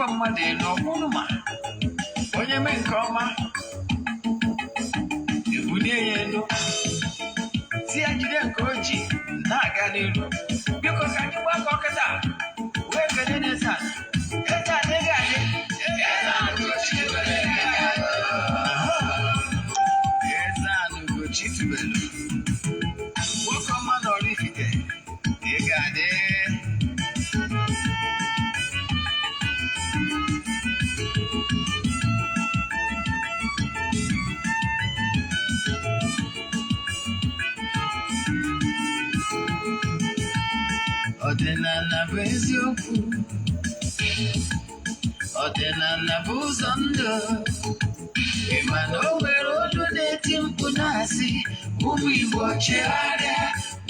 Na-ebulikwa mmadụ elu ọkwụnụ ma onye mee nke ọma ebulie ya elu, si ya jide nke o ji na-aga n'elu. Biko, ka anyị gbakọ kịta wee kelee n'eze ala. Eze ala, ego adị. Eze ala Ugochi tubelu, nwoke ọma na Oraifite, ị ga-adị. Ọdịnala bụ eziokwu, ọdịnala bụ ụzọ ndụ. Ị ma na o nwere olu na-eti mkpu na-asị, "Ụmụ Igbo, chigharịa,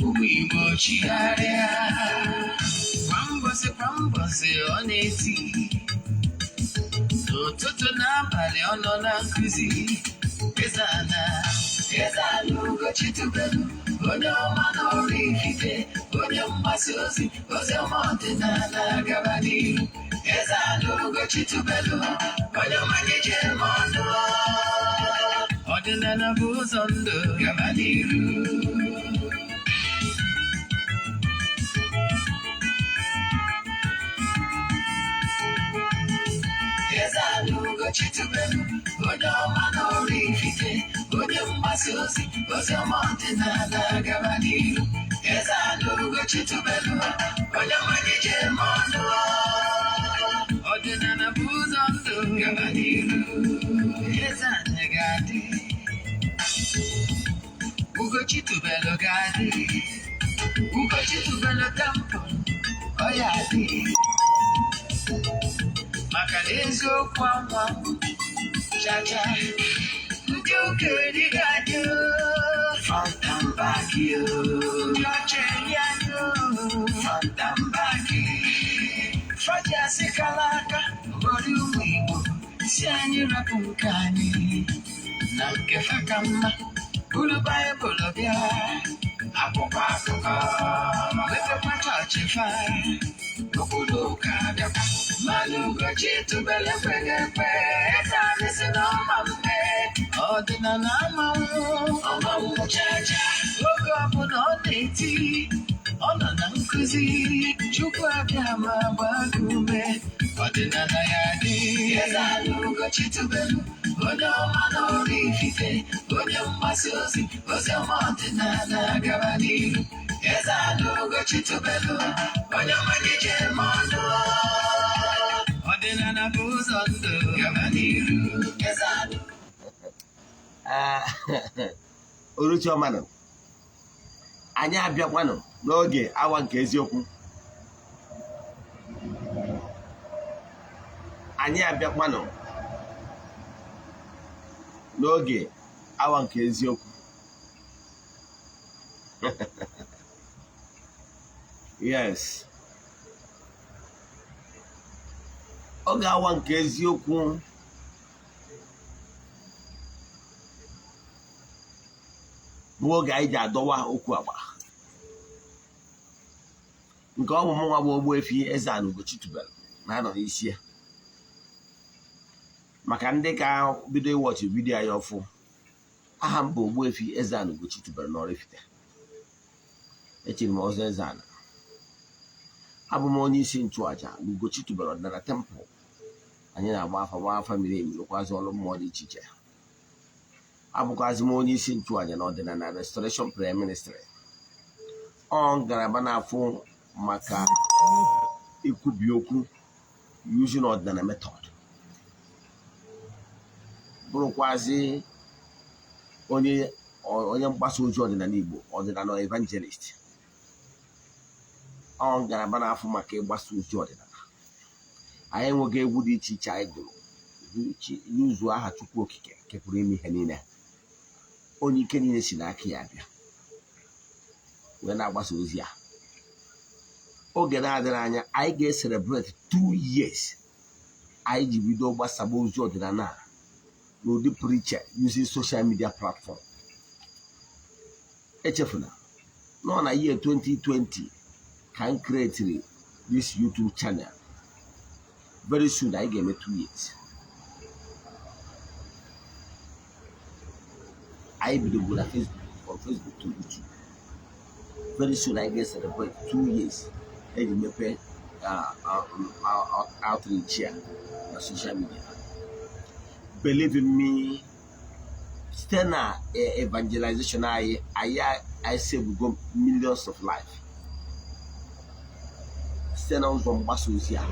ụmụ Igbo, chigharịa." Kwa mbọsị kwa mbọsị ọ na-eti, n'ụtụtụ n'abalị ọ nọ na nkụzi. Eze ana, Eze ana Ugochi tubelu, onye ọma na Oraifite, onye mgbasa ozi ozi ọma ọdịnala, gaba n'iru. Eze ana Ugochi tubelu, onye ọma gị ji eme ọnụ. Ọdịnala bụ ụzọ ndụ, gaba n'iru. Eze ala Ugochi tubelu, onye ọma na Oraifite, onye mgbasa ozi ozi ọma ọdịnala, gaba n'iru. Eze ala Ugochi tubelu, onye ọma gị ji eme ọnụ. Ọdịnala bụ ụzọ ndụ, gaba n'iru. Eze ala ga-adị, Ugochi tubelu ga-adị, Ugochi tubelu temple ọ ya adị, maka na eziokwu anwa chacha. Ndị okenye ga-adị, front and back, ndị ọcha eri anyị front and back. Faji asị kara aka ghọrọ ụmụ Igbo, si anyị rapụ nke anyị na nke fa ka mma. Buru Baịbụl bịa, akwụkwọ akụkọ, mepekwa chọọchị fa, obodo ụka bịakwa. Mmanụ Ugochi tubelu ekweghị ekwe. Eze anyị si na ọma mme, ọdịnala amanwụ ọmanwụ chacha. Oge ọbụla ọ na-eti, ọ nọ na nkụzi. Chukwu abịa ma gbaa gị ume, ọdịnala ya dị. Eze ala Ugochi tubelu, onye ọma na Oraifite, onye mgbasa ozi ozi ọma ọdịnala, gaba n'iru. Eze ala Ugochi tubelu, onye ọma gị ji eme ọnụ. Ọdịnala bụ ụzọ ndụ, gaba n'iru. Eze ala. Oruchiọmanụ, anyị abịakwanụ n'oge awa nke eziokwu. Anyị abịakwanụ n'oge awa nke eziokwu. Yes, oge awa nke eziokwu bụ oge anyị ji adọwa okwu agba nke ọ bụ mụnwa bụ Ogbuefi Eze-Ana Ugochi tubelu na-anọ n'isi ya. Maka ndị ka bido ịwatch video anyị ọfụ, aha m bụ Ogbuefi Eze-Ana Ugochi tubelu n'Oraifite. Echiri m ọzọ Eze-Ana. Abụ m onye isi nchụaja na Ugochi tubelu ọdịnala temple. Anyị na-agba afa, gba afa miri emi, rụkwazị ọrụ mmụọ dị iche iche. Abụkwazị m onye isi nchụaja na ọdịnala Restoration Prayer Ministry, ọ ngalaba na-afụ maka ikwubi okwu using ọdịnala method, bụrụkwazị onye mgbasa ozi ọdịnala Igbo, ọdịnala evangelist. Ọ ngalaba na-afụ maka ịgbasa ozi ọdịnala. Anyị enweghị egwu dị iche iche anyị gụrụ n'ụzọ aha Chukwu Okike nke pụrụ ime ihe niile, onye ike niile si n'aka ya bịa, wee na-agbasa ozi a. Oge na-adịghị anya, anyị ga-ecelebrate 2 years anyị ji bido gbasaba ozi ọdịnala a n'ụdị pụrụ iche using social media platform. Echefuna nọ na year 2020 ka m createri this YouTube channel. Very soon anyị ga-eme 2 years anyị bidogoro na Facebook, from Facebook to YouTube. Very soon anyị ga-celebrate 2 years eji mepee outreach ya na social media. Believe in me, site na evangelization anyị savego millions of life site na ụzọ mgbasa ozi a.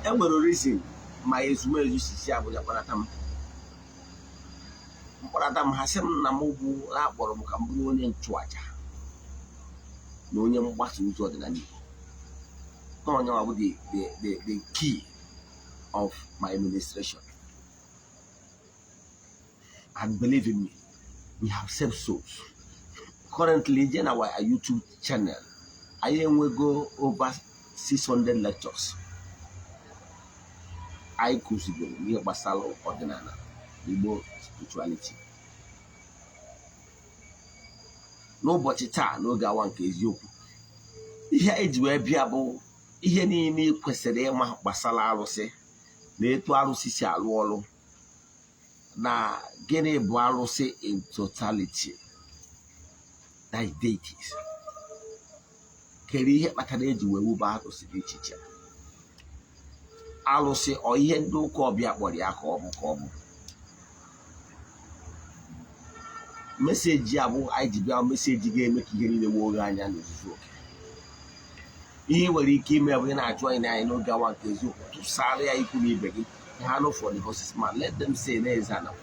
Enwere reason ma ezumezu si Abuja kpọnata m, mkpọnata m. Ha sị m na m bụ na-akpọrọ m ka m bụrụ onye nchụaja na onye mgbasa ozi ọdịnala Igbo, na onye nwa bụ the key of my administration. And believe in me, we have saved souls. Currently, je na our YouTube channel, anyị enwego over 600 lectures anyị kụzigoro ihe gbasara ọdịnala Igbo, spirituality. N'ụbọchị taa, n'oge awa nke eziokwu, ihe eji wee bịa bụ ihe niile ị kwesịrị ịma gbasara arụsị na etu arụsị si arụ ọrụ, na gịnị bụ arụsị in totality, that is deities. Kedu ihe kpatara eji wee wube arụsị dị iche iche? Arụsị ọ ihe ndị ụka ọbịa kpọrọ ya ka ọ bụ message a bụ anyị ji bịa, message ga-eme ka ihe niile wee oghe anya n'ozuzu oke. Ihe ị nwere ike ime bụ ị na-ajụ anyị n'oge awa nke eziokwu, tụsara ya ikwu na ibe gị ka ha nụ for the horses man. Let them say na eze ana nke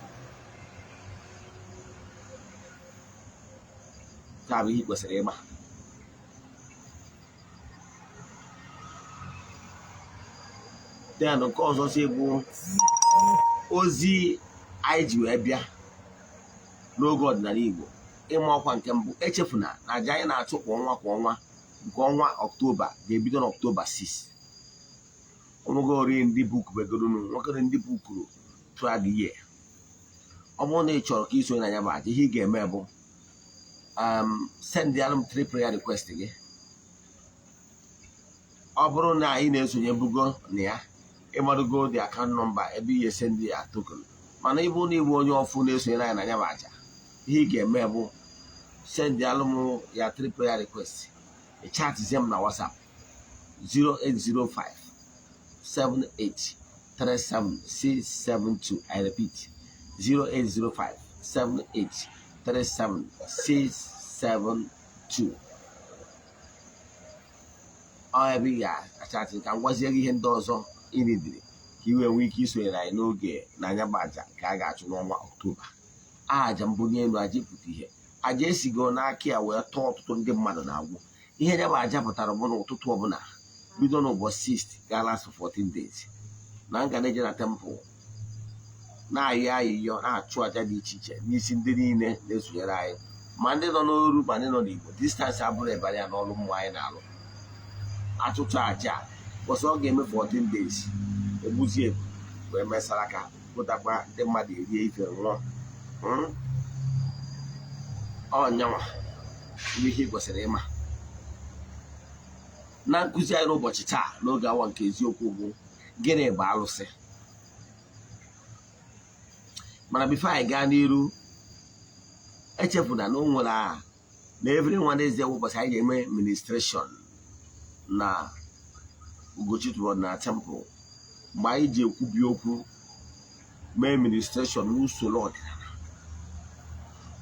a bụ ihe ị kwesịrị ịma. Then nke ọzọ si bụ ozi anyị ji wee bịa n'oge ọdịnala Igbo, ịma ọkwa nke mbụ, echefuna na aja anyị na-achụ kwa ọnwa kwa ọnwa, nke ọnwa Ọktoba ga-ebido n'Ọktoba 6. Onwegori ndị bookbegorunu, nwekere ndị bookuru throughout the year. Ọ bụrụ na ị chọrọ ka isonye na ya bụ aja, ihe ị ga-eme bụ send m three prayer request gị. Ọ bụrụ na anyị na-esonye bugo na ya, ịmadogo the account number ebe ihe send ya token. Mana ịbụ na ịbụ onye ọfụ na-esonyere anyị na ya bụ aja, ihe ị ga-eme bụ send m ya three prayer request, chatzie m na WhatsApp 0805 78 37672. I repeat, 0805 78 37672. Ọ ebe ị ga-achatị ka m gwazie gị ihe ndị ọzọ ị nidiri ka ị wee nwee ike isonyere anyị n'oge na anya bụ aja nke a ga-achụ n'ọnwa Ọktoba. Aja mbunye elu, aja ịpụta ihe, aja esigo n'aka ya wee tọọ ọtụtụ ndị mmadụ na-agwụ. Ihe ya bụ aja pụtara bụ n'ụtụtụ ọbụla bido n'ụbọchị 6 gaa last 14 days na nga na-eje na temple na-ayọ ayịyọ, na-achụ aja dị iche iche n'isi ndị niile na-esonyere anyị, ma ndị nọ n'oru ma ndị nọ n'Igbo. Distance abụrụ ịbara ya n'ọrụ mmụọ anyị na-alụ. Achụchụ aja bọsọ ọ ga-eme 14 days, egbuzi ebu wee mesara aka pụtakwa, ndị mmadụ erie ife nwụọ. Ọnyanwa ihe ị kwesịrị ịma na nkụzi anyị n'ụbọchị taa n'oge awa nke eziokwu bụ gịnị bụ alụsị. Mana before anyị gaa n'iru, echefuna na o nwere a na every Wednesday ụbọchị anyị ga-eme ministration na Ugochi na temple, mgbe anyị ji ekwubi okwu, mee ministration n'usoro ọdịnala.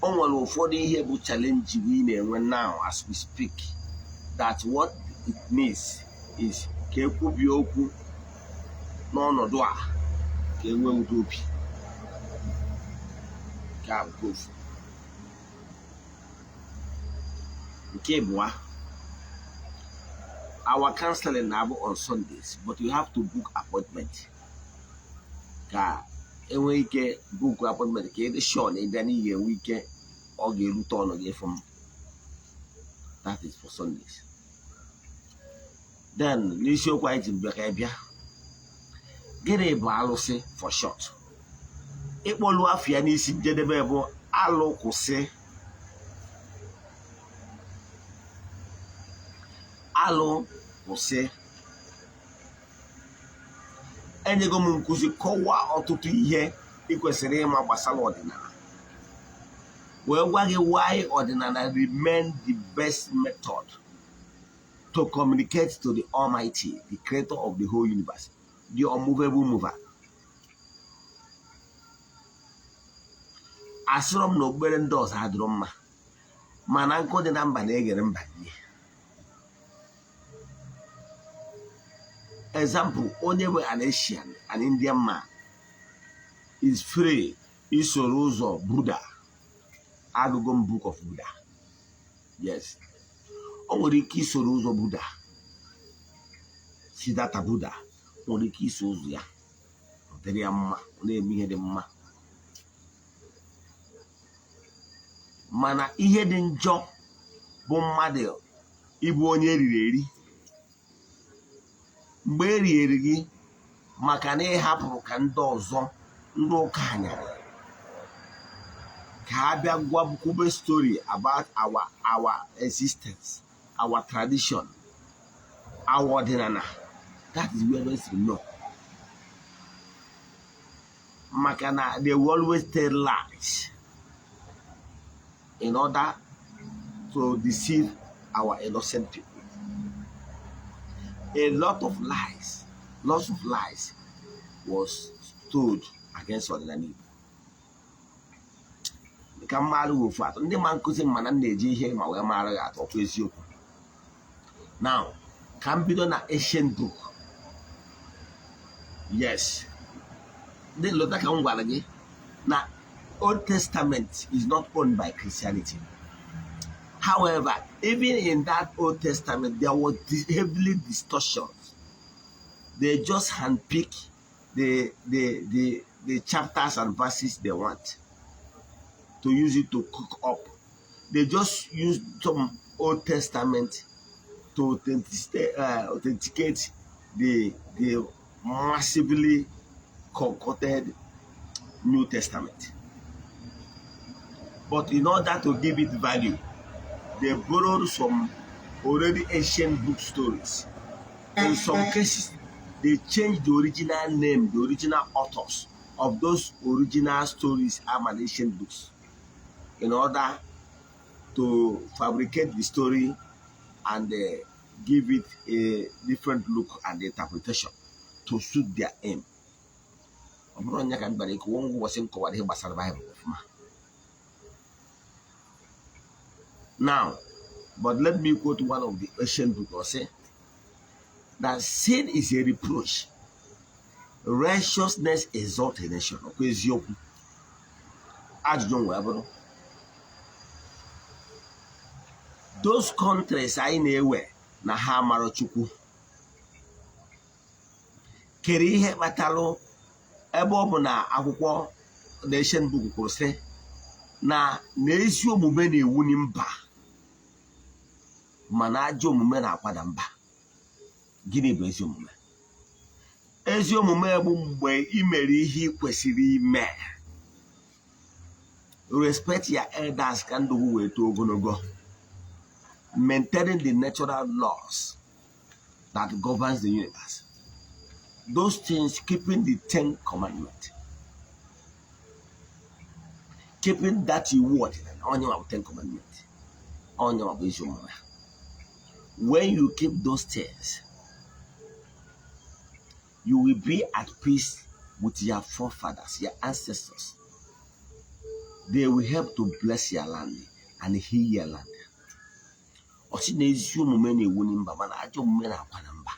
O nwere ụfọdụ ihe bụ challenge we na-enwe now as we speak, that what it needs is ka ekwubie okwu n'ọnọdụ a ka enwee udo obi. Nke a nke ofu. Nke ịbụa, our counseling na-abụ on Sundays, but you have to book appointment ka enwee ike book appointment, ka ịdị sure na ịbịa n'ihi enwe ike ọ ga-erute ọnụ gị ịfụ m. That is for Sundays. Then n'isiokwu anyị ji bịa ka ị bịa, gịnị bụ alụsị for short? Ịkpọlu afọ ya n'isi njedebe bụ alụ kwụsị. Alụ kwụsị. Enyego m nkụzi kọwaa ọtụtụ ihe ị kwesịrị ịma gbasara ọdịnala, wee gwa gị why ọdịnala remain the best method to communicate to the Almighty, the creator of the whole universe, the unmovable mover. Asịrọ m na okpukpere ndị ọzọ adịrọ mma, mana nkụ dị na mba na-eghere mba nri. Example, onye bụ an Asian, an Indian man is free isoro ụzọ Buddha. Agụgụ m Book of Buddha. Yes, o nwere ike isoro ụzọ Buddha, Siddhartha Buddha nwere ike iso ụzọ ya, ọ dịrị ya mma, ọ na-eme ihe dị mma. Mana ihe dị njọ bụ mmadụ ịbụ onye eriri eri. Mgbe erieri gị maka na ị hapụrụ ka ndị ọzọ, ndị ụka anyarị, ka ha bịa gwa kwube story about our existence, our tradition, our ọdịnala. That is where they say no. Maka na they will always tell lies in order to deceive our innocent people. A lot of lies, lots of lies was told against ọdịnala Igbo. Ka mmadụ wụ ofu atụ ndị ma nkụzi, mana m na-eji ihe ma wee mara gị atụ ọkwa eziokwu. Now, ka m bido na ancient book. Yes, ndị lọta ka m gwara gị na Old Testament is not owned by Christianity. However, even in that Old Testament, there was heavily distortions. They just handpick the chapters and verses they want to use it to cook up. They just use some Old Testament to authenticate the massively concocted New Testament. But in order to give it value, they borrowed some already ancient book stories. In some cases, they changed the original name, the original authors of those original stories and ancient books in order to fabricate the story and give it a different look and interpretation to suit their aim. Ọ bụrụ onye ka m bịara ịkọwa ngwa ụbọchị m kọwara ihe gbasara Baịbụl ọfụma. Now, but let me quote one of the ancient books or say that sin is a reproach, righteousness exalts a nation. Ọkwa eziokwu? Ajụjụ m wee bụrụ, those countries anyị na-ewe na ha mara Chukwu, kere ihe kpatalụ ebe ọ bụ na akwụkwọ the ancient book kwuru sị na ezi omume na-ewuli mba, mana ajọ omume na-akwada mba. Gịnị bụ ezi omume? Ezi omume bụ mgbe ị mere ihe ị kwesịrị ime. Respect your elders ka ndụ gị wee too ogologo. Maintaining the natural laws that governs the universe. Those things, keeping the 10 commandments. Keeping that iwu ọdịnala, onye nwa bụ 10 commandments. Onye nwa bụ ezi omume. When you keep those things, you will be at peace with your forefathers, your ancestors. They will help to bless your land and heal your land. Ọ sị na ezi omume na-ewuli mba, mana ajọ omume na-akwada mba.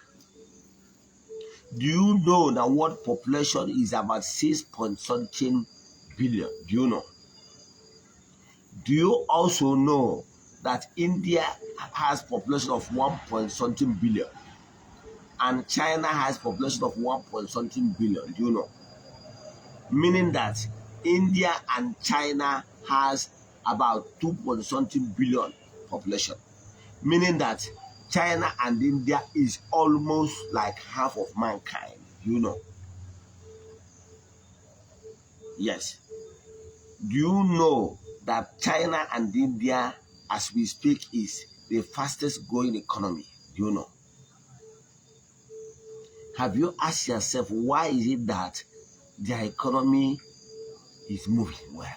Do you know that world population is about 6 point something billion? Do you know? Do you also know that India has population of 1 point something billion and China has population of 1 point something billion? Do you know? Meaning that India and China has about 2 point something billion population. Meaning that China and India is almost like half of mankind. Do you know? Yes. Do you know that China and India, as we speak, is the fastest growing economy? Do Do you know? Have you asked yourself why is it that their economy is moving well?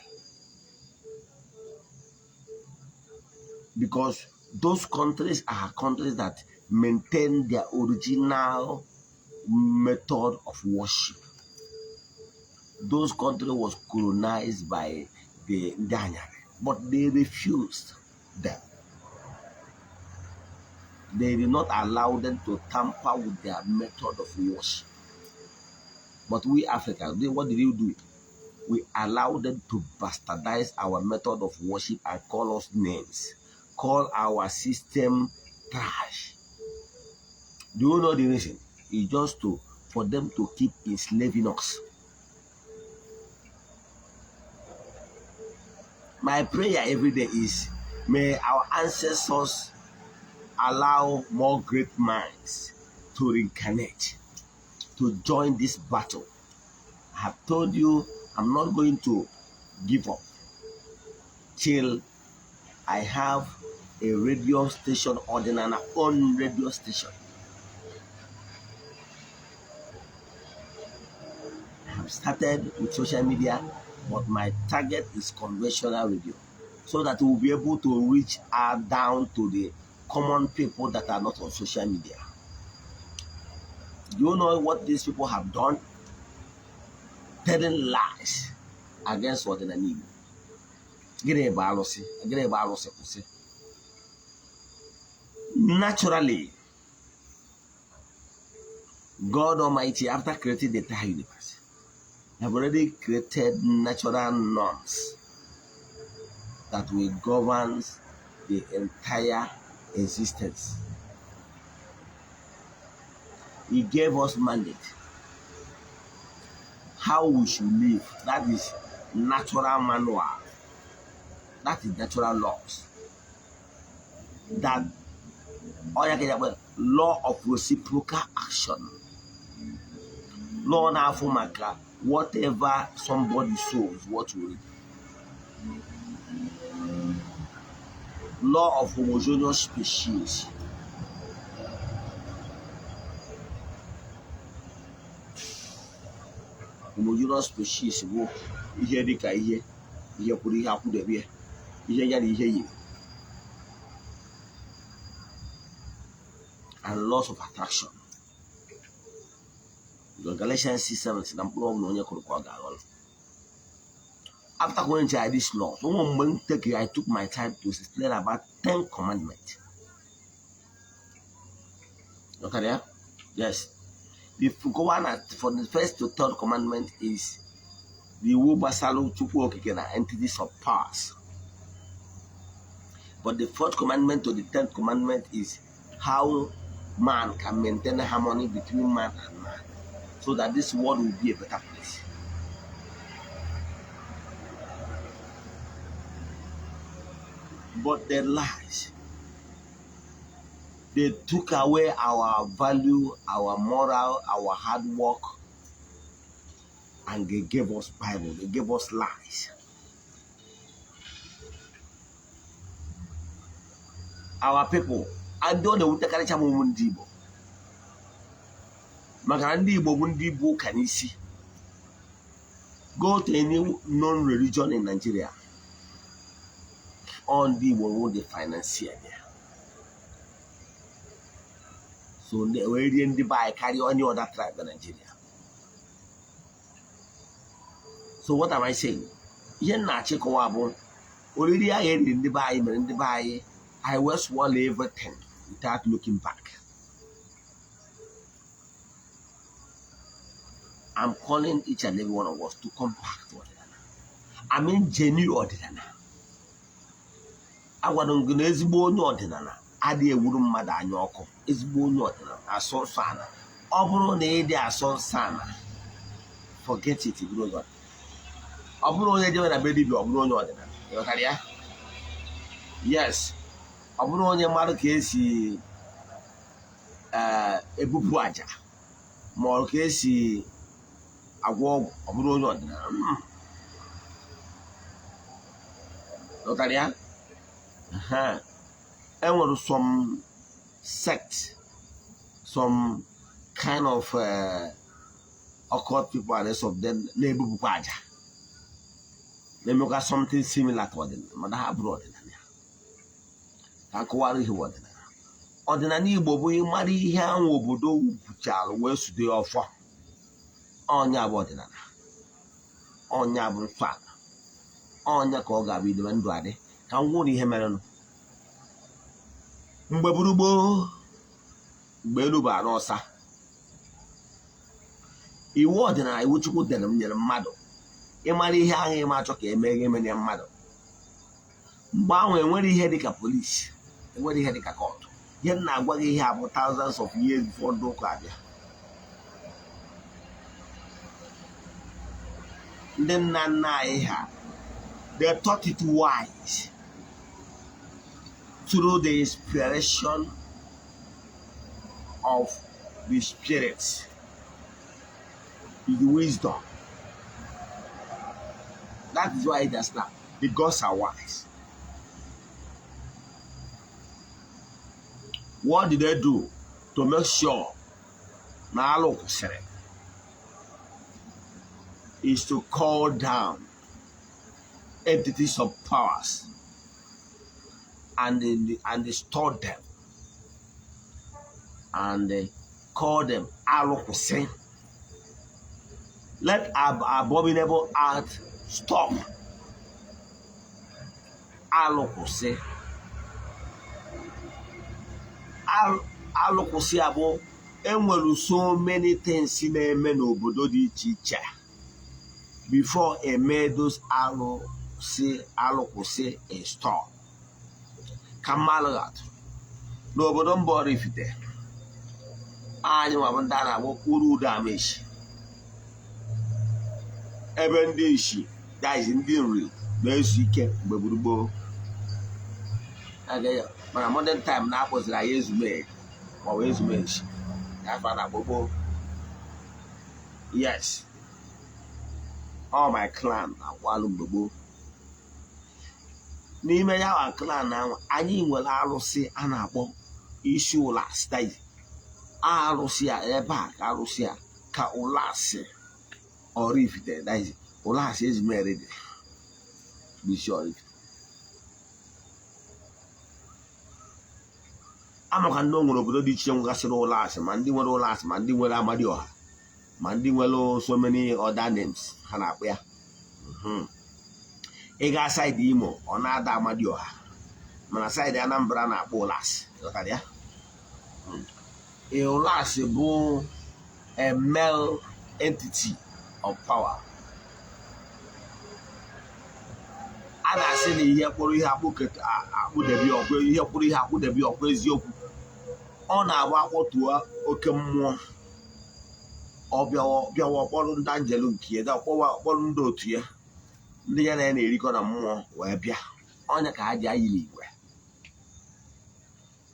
Because those countries are countries that maintain their original method of worship. Those countries was colonized by the Ndanyare, but they refused them. They did not allow them to tamper with their method of worship. But we Africans, what did you do? We allowed them to bastardize our method of worship and call us names, call our system trash. Do you know the reason? It's just for them to keep enslaving us. My prayer every day is, may our ancestors allow more great minds to reincarnate, to join this battle. I have told you I'm not going to give up till I have a radio station, Odinana own radio station. I have started with social media, but my target is conventional radio, so that we'll be able to reach out down to the common people that are not on social media. Do you know what these people have done? Telling lies against Odinana Igbo. Naturally, God Almighty, after creating the entire universe, have already created natural norms that will govern the entire existence. He gave us mandate how we should live. That is natural manual. That is natural laws. That law of reciprocal action. Law now for maka whatever somebody sows, what you reap. Law of homogeneous species. Homogeneous species bụ ihe dịka ihe ihe kwuru ihe akwụdebe ihe ya na ihe yiri, and laws of attraction. Galatians 6:7 na mkpụrụ ọbụla onye kụrụ ka ọ ga-aghọrọ. After going to this law, so one I took my time to explain about 10 commandments. Okay, yeah? Yes. The one for the first to third commandment is the iwu gbasalụ Chukwu Okike na entities of powers. But the fourth commandment to the 10th commandment is how man can maintain harmony between man and man, so that this world will be a better place. But the lies, they took away our value, our moral, our hard work, and they gave us Bible, they gave us lies. Our people, I don't know what the ndị Igbo, maka ndị Igbo bụ ndị bụ ụka n'isi. Go to any known religion in Nigeria, all ndị Igbo will the financier there. So they were ndị buy carry any other tribe in Nigeria. So what am I saying? Ihe m na-achịkọwa bụ oriri ahụ eriri ndị be anyị mere ndị be anyị I will swallow everything without looking back. I'm calling each and every one of us to come back to Odinana. I mean genuine Odinana. Agwara m gị na ezigbo onye ọdịnala adịghị ewuru mmadụ anya ọkụ. Ezigbo onye ọdịnala asọ nsọ ana. Ọ bụrụ na ị dị asọ nsọ ana, forget it, bụrụ onye ọdịnala. Ọ bụrụ onye jebe na be dibịa, ọ bụrụ onye ọdịnala. Ị ghọtara ya? Yes. Ọ bụrụ onye mmadụ ka esi ebupụ àjà ma ọ ka esi agwọ ọgwụ, ọ bụrụ onye ọdịnala. Ghọtara ya? E nwere some sect, some kind of occult people and rest of them na-ebupụkwa aja, na-emekwa something similar to ọdịnala, mana ha bụrụ ọdịnala. Ka akọwara ihe bụ ọdịnala. Ọdịnala Igbo bụ ịmara ihe ahụ obodo gwuchara wee sudo ya ọfọ. Ọnya bụ ọdịnala, ọnya bụ nsọ ala, ọnya ka ọ ga-abụ idebe ndụ adị. Ka m gwụrụ ihe merenụ mgbe buru gboo, mgbe elu bụ anọ ọsa. Iwu ọdịnala, iwu Chukwu dere m nyere mmadụ, ịmara ihe ahụ ịma achọ ka eme gị emere mmadụ. Mgbe ahụ enwere ihe dịka polisi, enwere ihe dịka court. Ihe m na-agwa gị ihe a bụ thousands of years before ndị ụka abịa. Ndị nna nna anyị ha, they thought it wise through the inspiration of the spirit, the wisdom. That is why that's now the gods are wise. What did they do to make sure na alụ kwụsịrị? Is to call down entities of powers and they store them and they call them alụ kwụsị. Let abominable act stop. Alụ kwụsị. Alụ kwụsị abụ enwere so many things na-eme n'obodo dị iche iche before eme those alụsị alụ kwụsị install. Ka mmalụ atụ, n'obodo mba Oraifite anyị nwa bụ ndị a na-akpọ uru udo amaechi, ebe ndị ishi guys, ndị Nri na-ezu ike mgbe gburugburu. Mana modern time na-akpọziri anyị ezume maọbụ ezumechi afọ a na-akpọ gboo. Yes, all my clan na-akwalụ mgbe gboo. N'ime ya wa clan ahụ, anyị nwere arụsị a na-akpọ isi ụlasị. Arụsị a, ebe a ka arụsị a ka ụlasị Oraifite, ụlasị Ezumeri dị bụ isi Oraifite. Amaka ndị o nwere obodo dị iche nwegasịrị ụlọ asị, ma ndị nwere ụlọ asị, ma ndị nwere Amadioha, ma ndị nwere so many other names ha na-akpọ ya. Ị gaa side Imo, ọ na-ada Amadioha, mana side Anambra na-akpọ ụlasị. Ghọtara ya? Ụlasị bụ a male entity of power. A na-asị na ihe kpụrụ ihe akpụdebe ọkwa, ihe kpụrụ ihe akpụdebe ọkwa. Eziokwu, ọ na-agba akpọtuo oke mmụọ, ọ bịawa ọkpọrọ ndị anjelu nke ya, ọkpọrọ ndị otu ya, ndị ya na ya na-erikọ na mmụọ wee bịa. Ọnya ka ha ji ayị n'igwe.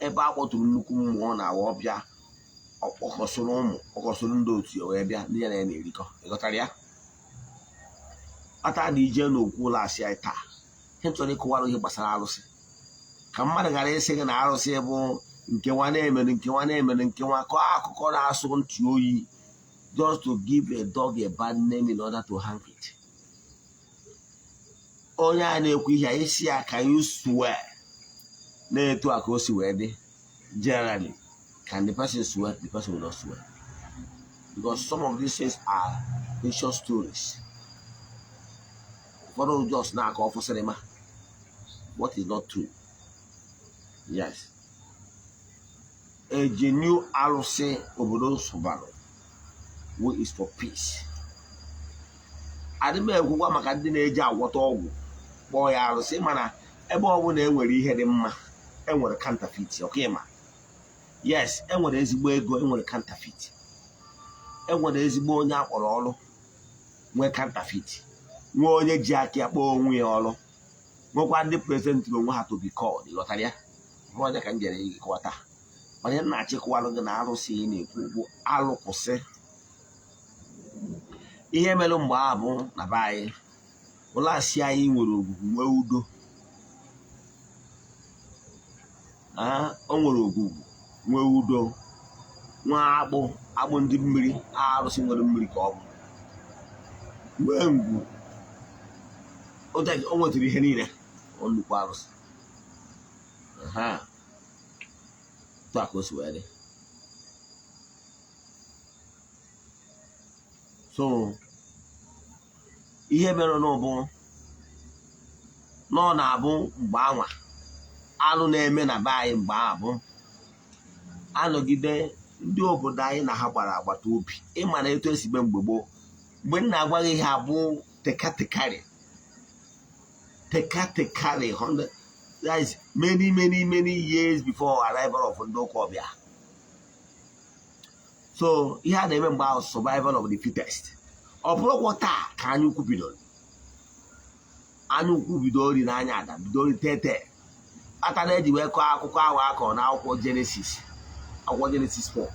Ebe a kpọtụrụ nnukwu mmụọ na-awa ọbịa, ọkpọkọsịrị ụmụ ọkọsịrị ndị otu ya wee bịa, ndị ya na ya na-erikọ. Ịghọtara ya? Kpata na ije n'okwu ụlọ asị anyị taa, ihe m chọrọ ịkọwara ihe gbasara arụsị, ka mmadụ ghara ịsị gị na arụsị bụ nke nwa na-emere, nke nwa na-emere, nke nwa kọọ akụkọ na-asụ ntị oyi, just to give a dog a bad name in order to hang it. Onye a na-ekwu ihe a, isi ya, can you swear na-etu a ka o si wee dị? Generally, can the person swear? The person will not swear, because some of these things are fiction stories. Ụfọdụ just na-akọ ọfụ cinema, what is not true. Yes, a genuine arụsị obodo sụbarụ who is for peace. Adị m ekwukwa maka ndị na-eji agwọta ọgwụ kpọọ ya arụsị, mana ebe ọ bụla enwere ihe dị mma, enwere counterfeit. Ọka ịma? Yes, enwere ezigbo ego, enwere counterfeit. Enwere ezigbo onye akpọrọ ọrụ, nwee counterfeit, nwee onye ji aka ya kpọọ onwe ya ọrụ, nwekwa ndị presentịrị onwe ha to be called. Ịghọtara ya? Bụrụ onye ka m jere ịkọwata, mana m na-achịkọwalụ gị na arụsị ị na-ekwu bụ alụkwụsị. Ihe mere mgbe a bụ na be anyị, ụlọ asị anyị nwere ogwugwu, nwee udo. O nwere ogwugwu, Nwee udo, nwee akpụ, akpụ ndị mmiri, arụsị nwere mmiri ka ọ bụ, nwee ngwu. O nwetara ihe niile. Ọ nnukwu arụsị ha tụ a ka o si wee dị. So ihe mere n'ụbụ na ọ na-abụ mgbe anwa alụ na-eme na be anyị, mgbe ahụ bụ anọgide ndị obodo anyị na ha gbara agbata obi. Ịma na etu esi mee mgbe gboo, mgbe m na-agwa gị ihe abụ tekatekari tekatekari 100, that is many, many, many years before arrival of ndị ụka ọbịa. So ihe a na-eme mgbe ahụ, survival of the fittest. Ọ bụrụkwa taa ka anya ukwu bidoro. Anya ukwu bidoro ri n'anya ada bidoro tete kpatara eji wee kọọ akụkọ ahụ akọ na akwụkwọ Genesis, akwụkwọ Genesis 4,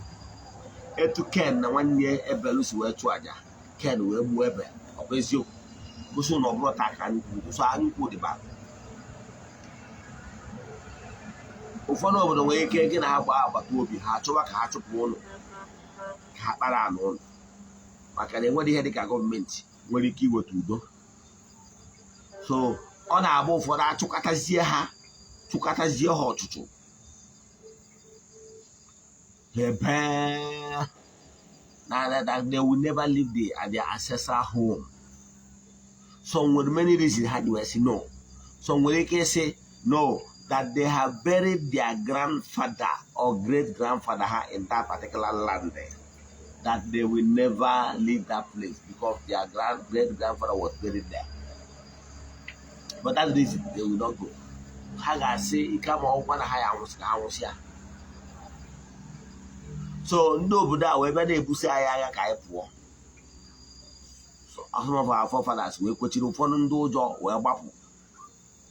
etu Ken na nwanne ya Ebel si wee chụọ aja, Ken wee gbuo Ebel. Ọ bụ eziokwu gosi na ọ bụrụ taa ka anya ukwu so anya ukwu dịba. Ụfọdụ obodo nwere ike gị na ha gbaa agbata obi, ha achọwa ka ha chụpụ ụnụ, ka ha kpara anụ ụnụ, maka na enwere ihe dịka gọọmenti nwere ike iweta udo. So ọ na-abụ ụfọdụ achụkatazie ha, chụkatazie ha ọchụchụ ebe na that they will never leave their ancestral home. Some nwere many reasons ha ji wee sị no. Some nwere ike ịsị no, that they have buried their grandfather or great grandfather ha in that particular land, that they will never leave that place because their great grandfather was buried there. But that reason they will not go. Ha ga-asị ike ama ọgwụkwa na ha ya anwụsị ka ha nwụsịa. So ndị obodo a wee bịa na-ebuso anyị agha ka anyị pụọ. So some of our forefathers wee kwechiri, ụfọdụ ndị ụjọ wee gbapụ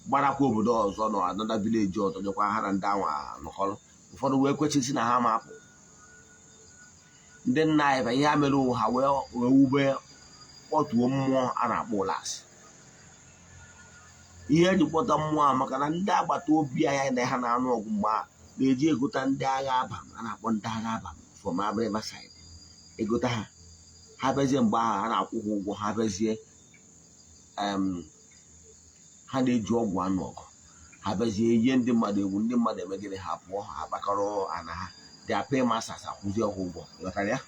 gbarakwa obodo ọzọ nọ, another village ọzọ, jekwa ha na ndị anwa nọkọrọ. Ụfọdụ wee kwechiri na ha ma apụ. Ndị nna anyị ba ihe ha mere, ha wee wube kpọtuo mmụọ a na-akpọ ụlasị. Ihe eji kpọta mmụọ a, maka na ndị agbata obi anyị na ha na-anụ ọgụ mgbe a na-eji egota ndị agha Abam a na-akpọ ndị agha Abam from Abịrịba side, egota ha, ha bịazie mgbe ahụ ha na-akwụ ha ụgwọ. Ha bịazie, ha na-eji ọgwụ anụ ọgụ. Ha bịazie ihe ndị mmadụ egwu, ndị mmadụ emegide ha pụọ, ha kpakọrọ ana ha, their paymasters akwụzie ha ụgwọ. Ghọtara ya?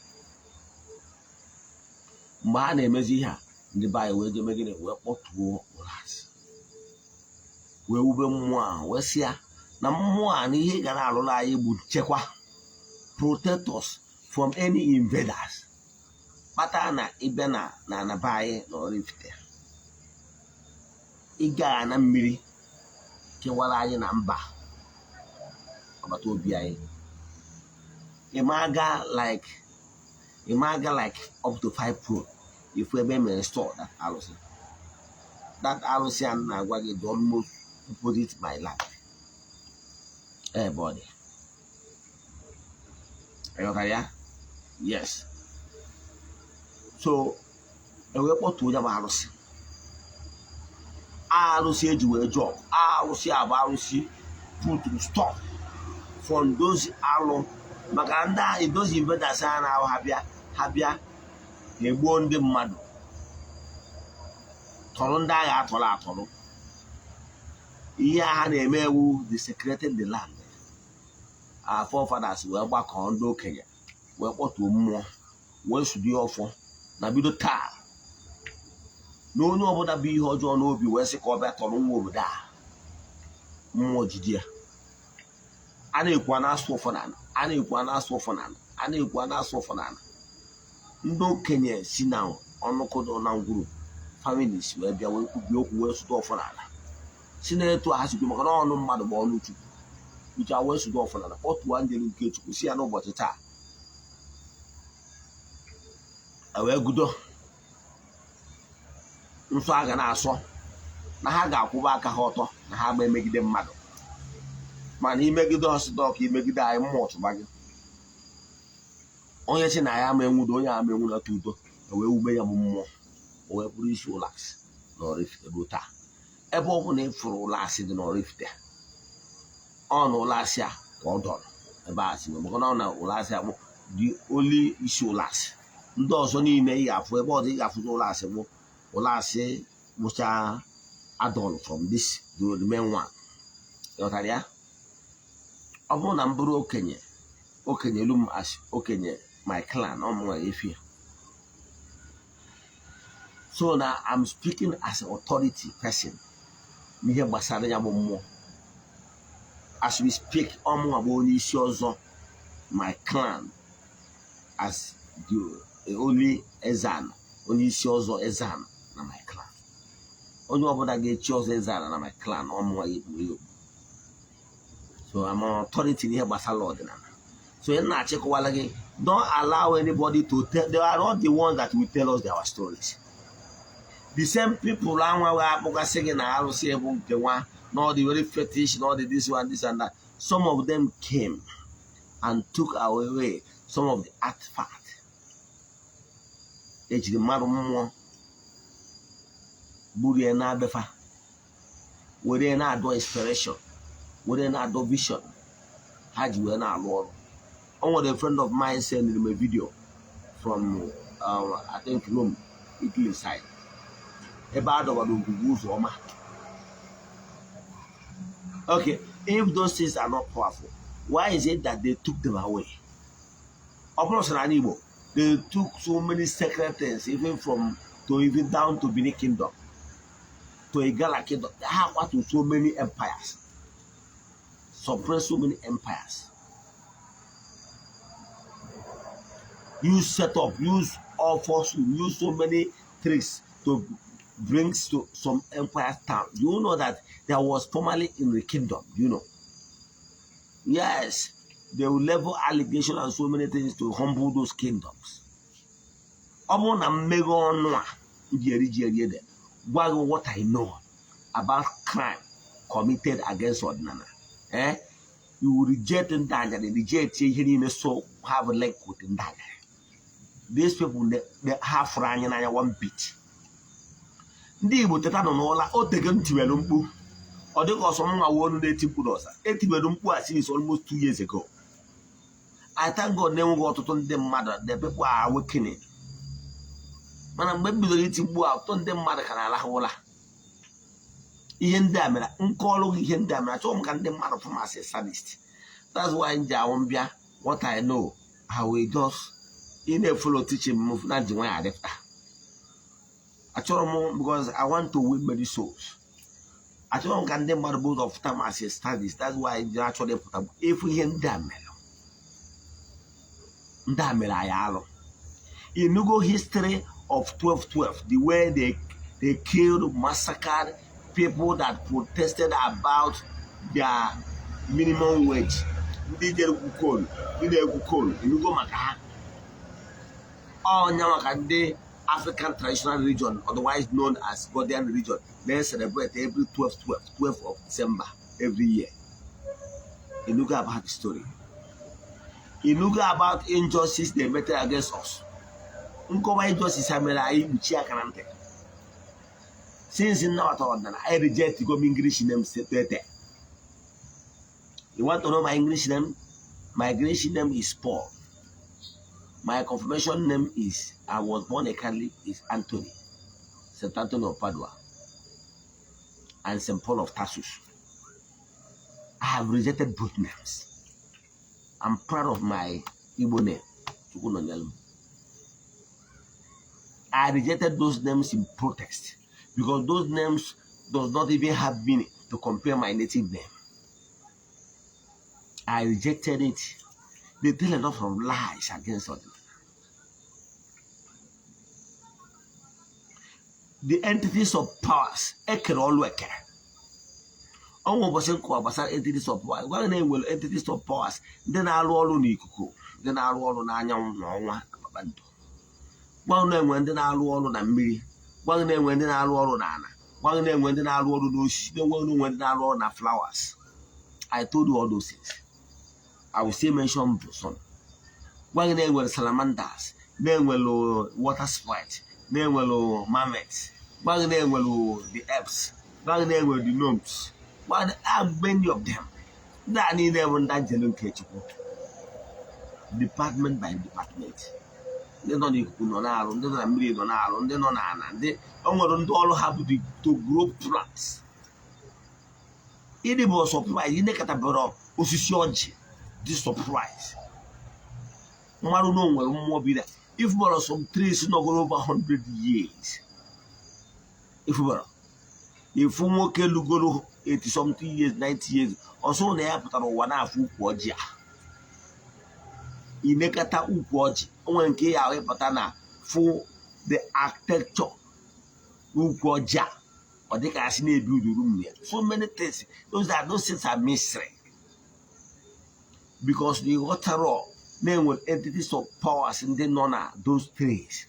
Mgbe ha na-emezi ihe a, ndị be anyị wee jee megide, wee kpọtuo ụlasị, wee wube mmụọ ahụ, wee sị ya na mmụọ a na ihe gara alụrụ anyị bụ nchekwa, protect us from any invaders. Kpatara na ịbịa na anaba anyị na Oraifite, ịga na mmiri kewara anyị na mba agbata obi anyị, ịma aga like up to 5 pro ifu ebe emere store that arụsị. That arụsị a na-agwa gị dị almost opposite my land ebe ọ dị. Ịghọtara ya? Yes. So ewee kpọtuo ya bụ arụsị, arụsị eji wee jụọ arụsị a bụ arụsị put stop from those alụ, maka ndị ahụ, those invaders a na-ahụ ha bịa, ha bịa ha egbuo ndị mmadụ, tọrọ ndị agha atọrọ atọrọ. Ihe a ha na-eme ewu desecrating the land. Our forefathers wee gbakọọ ndị okenye, wee kpọtuo mmụọ, wee sudie ọfọ na bido taa na onye ọbụla bụ ihe ọjọọ n'obi wee sị ka ọ bịa tọrọ nwa obodo a, mmụọ jide ya. A na-ekwu, a na-asụ ọfọ n'ala, a na-ekwu, a na-asụ ọfọ n'ala, a na-ekwu, a na-asụ ọfọ n'ala. Ndị okenye si na ọnụkụdụ na ngwuru families wee bịa, wee kwubie okwu, wee sụta ọfọ n'ala, si na-etu ha sikwu, maka na ọnụ mmadụ bụ ọnụ Chukwu uche. Wee sụta ọfọ n'ala, kpọtụọ njelu nke Chukwu, si ya n'ụbọchị taa wee gudo nsọ a ga na-asọ na ha ga-akwụba aka ha ọtọ, na ha ma emegide mmadụ, mana imegide ọsịta ọka imegide anyị, mmụọ chụba gị. Onye si na ya ama enwudo, onye ama enwunata udo. Wee wube ya bụ mmụọ, o wee bụrụ isi ụlasị na Oraifite ruo taa. Ebe ọ bụla ị fụrụ ụlasị dị n'Oraifite, ọ na ụlasị a ka ọ dọrọ. Ebe a sị maka na ọ na ụlasị akpụ the only isi ụlasị. Ndị ọzọ niile ị ga-afụ ebe ọzọ ị ga-afụzi ụlasị bụ ụlasị bụcha adult from this, the main one. Ịghọtara ya? Ọ bụrụ na m bụrụ okenye, okenye elu m as okenye my clan, ọ mụnwa efi ya. So na I'm speaking as an authority person n'ihe gbasara ya bụ mmụọ. As we speak, ọmụnwa bụ onye isi ọzọ my clan as the only Ezana, onye isi ọzọ Ezana na my clan. Onye ọbụla ga-echi ọzọ Ezana na my clan, ọmụnwa ya ekpuru ya okpu. So I'm an authority n'ihe gbasara ọdịnala. So ị na-achịkọwala gị, don't allow anybody to tell. They are not the ones that will tell us their stories. The same people anwa wee akpọgasị gị na arụsị bụ nke nwa na ọ dị very fetish, na ọ dị this one, this and that. Some of them came and took away some of the artifact ejiri mmadụ mmụọ gburu ya na-abefa were na-adọ inspiration, were na-adọ vision ha ji wee na-alụ ọrụ. O nwere a friend of mine send me a video from I think Rome, Italy side, ebe a dọwara ogwugwu ụzọ ọma. Okay, if those things are not powerful, why is it that they took them away? Ọ bụrụ sọ n'ala Igbo, they took so many sacred things, even from to even down to Benin Kingdom, to Igala Kingdom. Ha kwatu so many empires, suppress so many empires, use set up, use all force, use so many tricks to bring to some empires down. You know that there was formerly in the kingdom. Yes, they will level allegation and so many things to humble those kingdoms. Ọ bụrụ na mmeghe ọnụ a ji eri ji eri ede gwa gị what I know about crime committed against ọdịnala, eh, you will reject ndị anyarị, reject ihe niile. So have a link with ndị anyarị. These people, they ha fụrụ anyị n'anya one bit. Ndị Igbo, teta nọ n'ụla. O tego m tiwere mkpu, ọ dịka ọsọ nwa olu na-eti mkpu n'ọsa. Etiwere mkpu a since almost 2 years ago. I thank God na-enweghị ọtụtụ ndị mmadụ, the people are awakening. Mana mgbe m bidoro iti mkpu a, ọtụtụ ndị mmadụ ka na-alahụ ụla. Ihe ndị a mere nkọọlụ gị, ihe ndị a mere, achọghị m ka ndị mmadụ fụ m as a sadist. That's why m ji awụ mbịa. What I know, I will just ị na-efollow teaching m na ji nwayọ adịpụta. Achọrọ m, because I want to win many souls. Achọrọ m ka ndị mmadụ bụ ụzọ fụta m as a sadist. That's why ji achọrọ ịpụta efu. Ihe ndị a mere, ndị a mere anyị alụ. Inugo history of 1212, the way they killed, massacred people that protested about their minimum wage, ndị jere egwu coal, ndị na-egwu coal. Inugo maka ha? Ọnya maka ndị African Traditional Religion, otherwise known as Godian Religion, na-celebrate every 12 12 12 of December every year. Inugo about the story? Inugo about injustice they meted against us? Nkọwa injustice ha mere anyị kpuchie aka na ntị. Since nnabata ọdịnala, I reject go English name tete. You want to know my English name? My English name is Paul. My confirmation name is, I was born a Catholic, is Anthony, St. Anthony of Padua and St. Paul of Tarsus. I have rejected both names. I'm proud of my Igbo name, Chukwunonyelum. I rejected those names in protest because those names does not even have meaning to compare my native name. I rejected it. They tell a lot of lies against us. The entities of powers ekere ọlụ ekere ọnwa ụbọchị nkọwa gbasara entities of powers gwa na enwere entities of powers, ndị na-arụ ọrụ n'ikuku, ndị na-arụ ọrụ n'anyanwụ na ọnwa na kpakpando. Gwa na-enwe ndị na-arụ ọrụ na mmiri, gwa na-enwe ndị na-arụ ọrụ n'ala, gwa na-enwe ndị na-arụ ọrụ n'osisi, na-enwe na-enwe ndị na-arụ ọrụ na flowers. I told you all those things. I will still mention some. Gwa gị na-enwere salamanders, na-enwere water sprite, na-enwere mermaids. Gwa gị na-enwere the apes, gwa gị na-enwere the gnomes. Gwa gị, many of them. Ndị a niile bụ ndị angel nke Chukwu. Department by department, ndị nọ n'ikuku nọ na-arụ, ndị nọ na mmiri nọ na-arụ, ndị nọ n'ala, ndị o nwere ndị ọrụ ha bụ to grow plants. Ịdị bụ surprise, ịnekọtabara osisi ọjị dị surprise, mmadụ na o nwere mmụọ bi na ifubara. Some trees nọgoro over 100 years. Ifubara ifu nwoke lugoro 80 something years, 90 years, ọsọ na ya pụtara ụwa na-afụ ukwu ọjị a. Inekata ukwu ọjị, o nwere nke ya ahụ ịpụta na fụ the architecture ukwu ọjị a, ọ dịka asị na-ebi uduru m ya. So many things, those things are mystery because the ghọtara na-enwe entities of powers ndị nọ na those trees.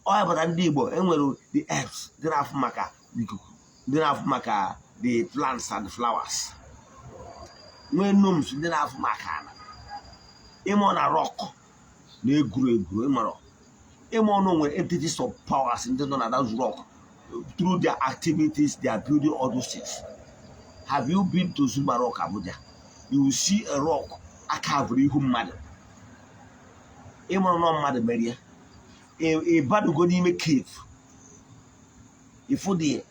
Ọ ya pụtara ndị Igbo enwere the herbs dị na-afụ maka ikuku, ndị na-afụ maka the plants and flowers, nwee gnomes ndị na-afụ maka ala, ịmụ na rock na-egwuru egwuru, ịmara ịmụ ọnụ nwere entities of powers ndị nọ na that rock. Through their activities, they are building all those things. Have you been to Zuma Rock, Abuja? You will see a rock akavụrụ ihu mmadụ, ịmụrụ nọ mmadụ merie. Ịbadugo n'ime cave, ifu the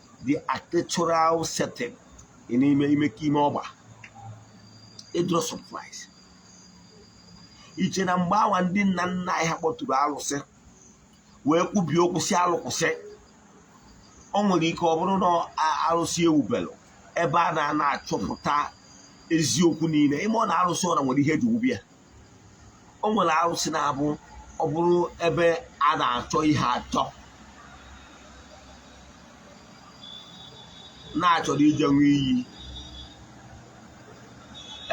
architectural setting n'ime ime ime ọgba, ịdụrụ surprise. Iche na mgbe awa ndị nna nna anyị ha kpọtụrụ alụsị wee kwubie okwu si alụ kwụsị, o nwere ike ọ bụrụ na arụsị ewubelụ ebe a na-ana achọpụta eziokwu niile. Ime ọ na arụsị ọra nwere ihe eji wube ya. O nwere arụsị na-abụ ọ bụrụ ebe a na-achọ ihe achọ, na-achọrọ ije ṅụọ iyi,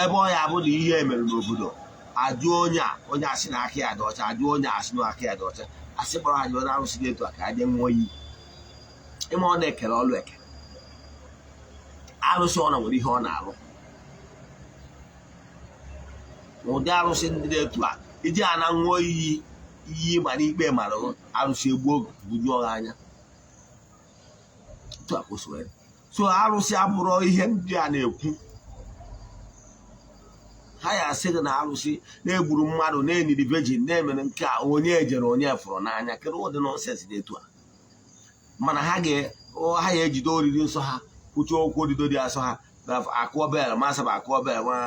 ebe ọ ya bụ na ihe mere n'obodo, ajụ onye a, onye asị na aka ya dị ọcha, ajụ onye asị na aka ya dị ọcha, asị kpọrọ anyị onye arụsị dị etu a ka anyị ṅụọ iyi. Ịma ọ na-ekere ọlụ eke, arụsị ọ na nwere ihe ọ na-arụ. Ụdị arụsị ndị dị etu a, iji ana ṅụọ iyi, iyi mara ikpe mara arụsị, egbuo bujuo ha anya. Etu a kwụsịrị. So arụsị abụrụ ihe ndị a na-ekwu. Ha ya asị gị na arụsị na-egburu mmadụ, na-eniri virgin, na-emere nke a, onye ejere onye fụrụ n'anya. Kedu ụdị nonsense dị etu a? Mana ha ga ejide oriri nsọ ha, kwuchie okwu odido dị asọ, ha akụọ bell masaba, akụọ bell ma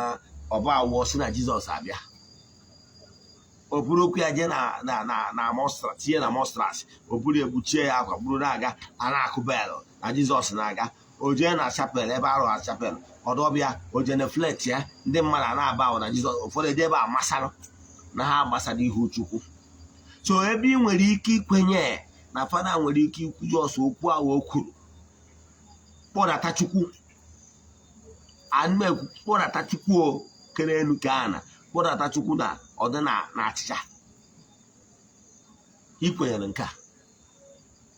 ọba awụọ, si na Jizọs abịa. O buru okwu ya jee na mostra, tinye na mostras, o buru egbuchie ya akwa, buru na-aga, a na-akụ bell na Jizọs na-aga. O jee na chapel ebe arụ na chapel ọdọbịa, o jee na flet ya, ndị mmadụ a na-aba ahụ na Jizọs. Ụfọdụ eje ebe a masarụ na ha gbasara ihu Chukwu. So ebe ị nwere ike ikwenye na fada nwere ike ikwu jos okwu ahụ o kwuru, kpọdata Chukwu, anụmekwu, kpọdata Chukwu, o kere elu ka a na kpọdata Chukwu na ọdị na achịcha, ikwenyere nke a.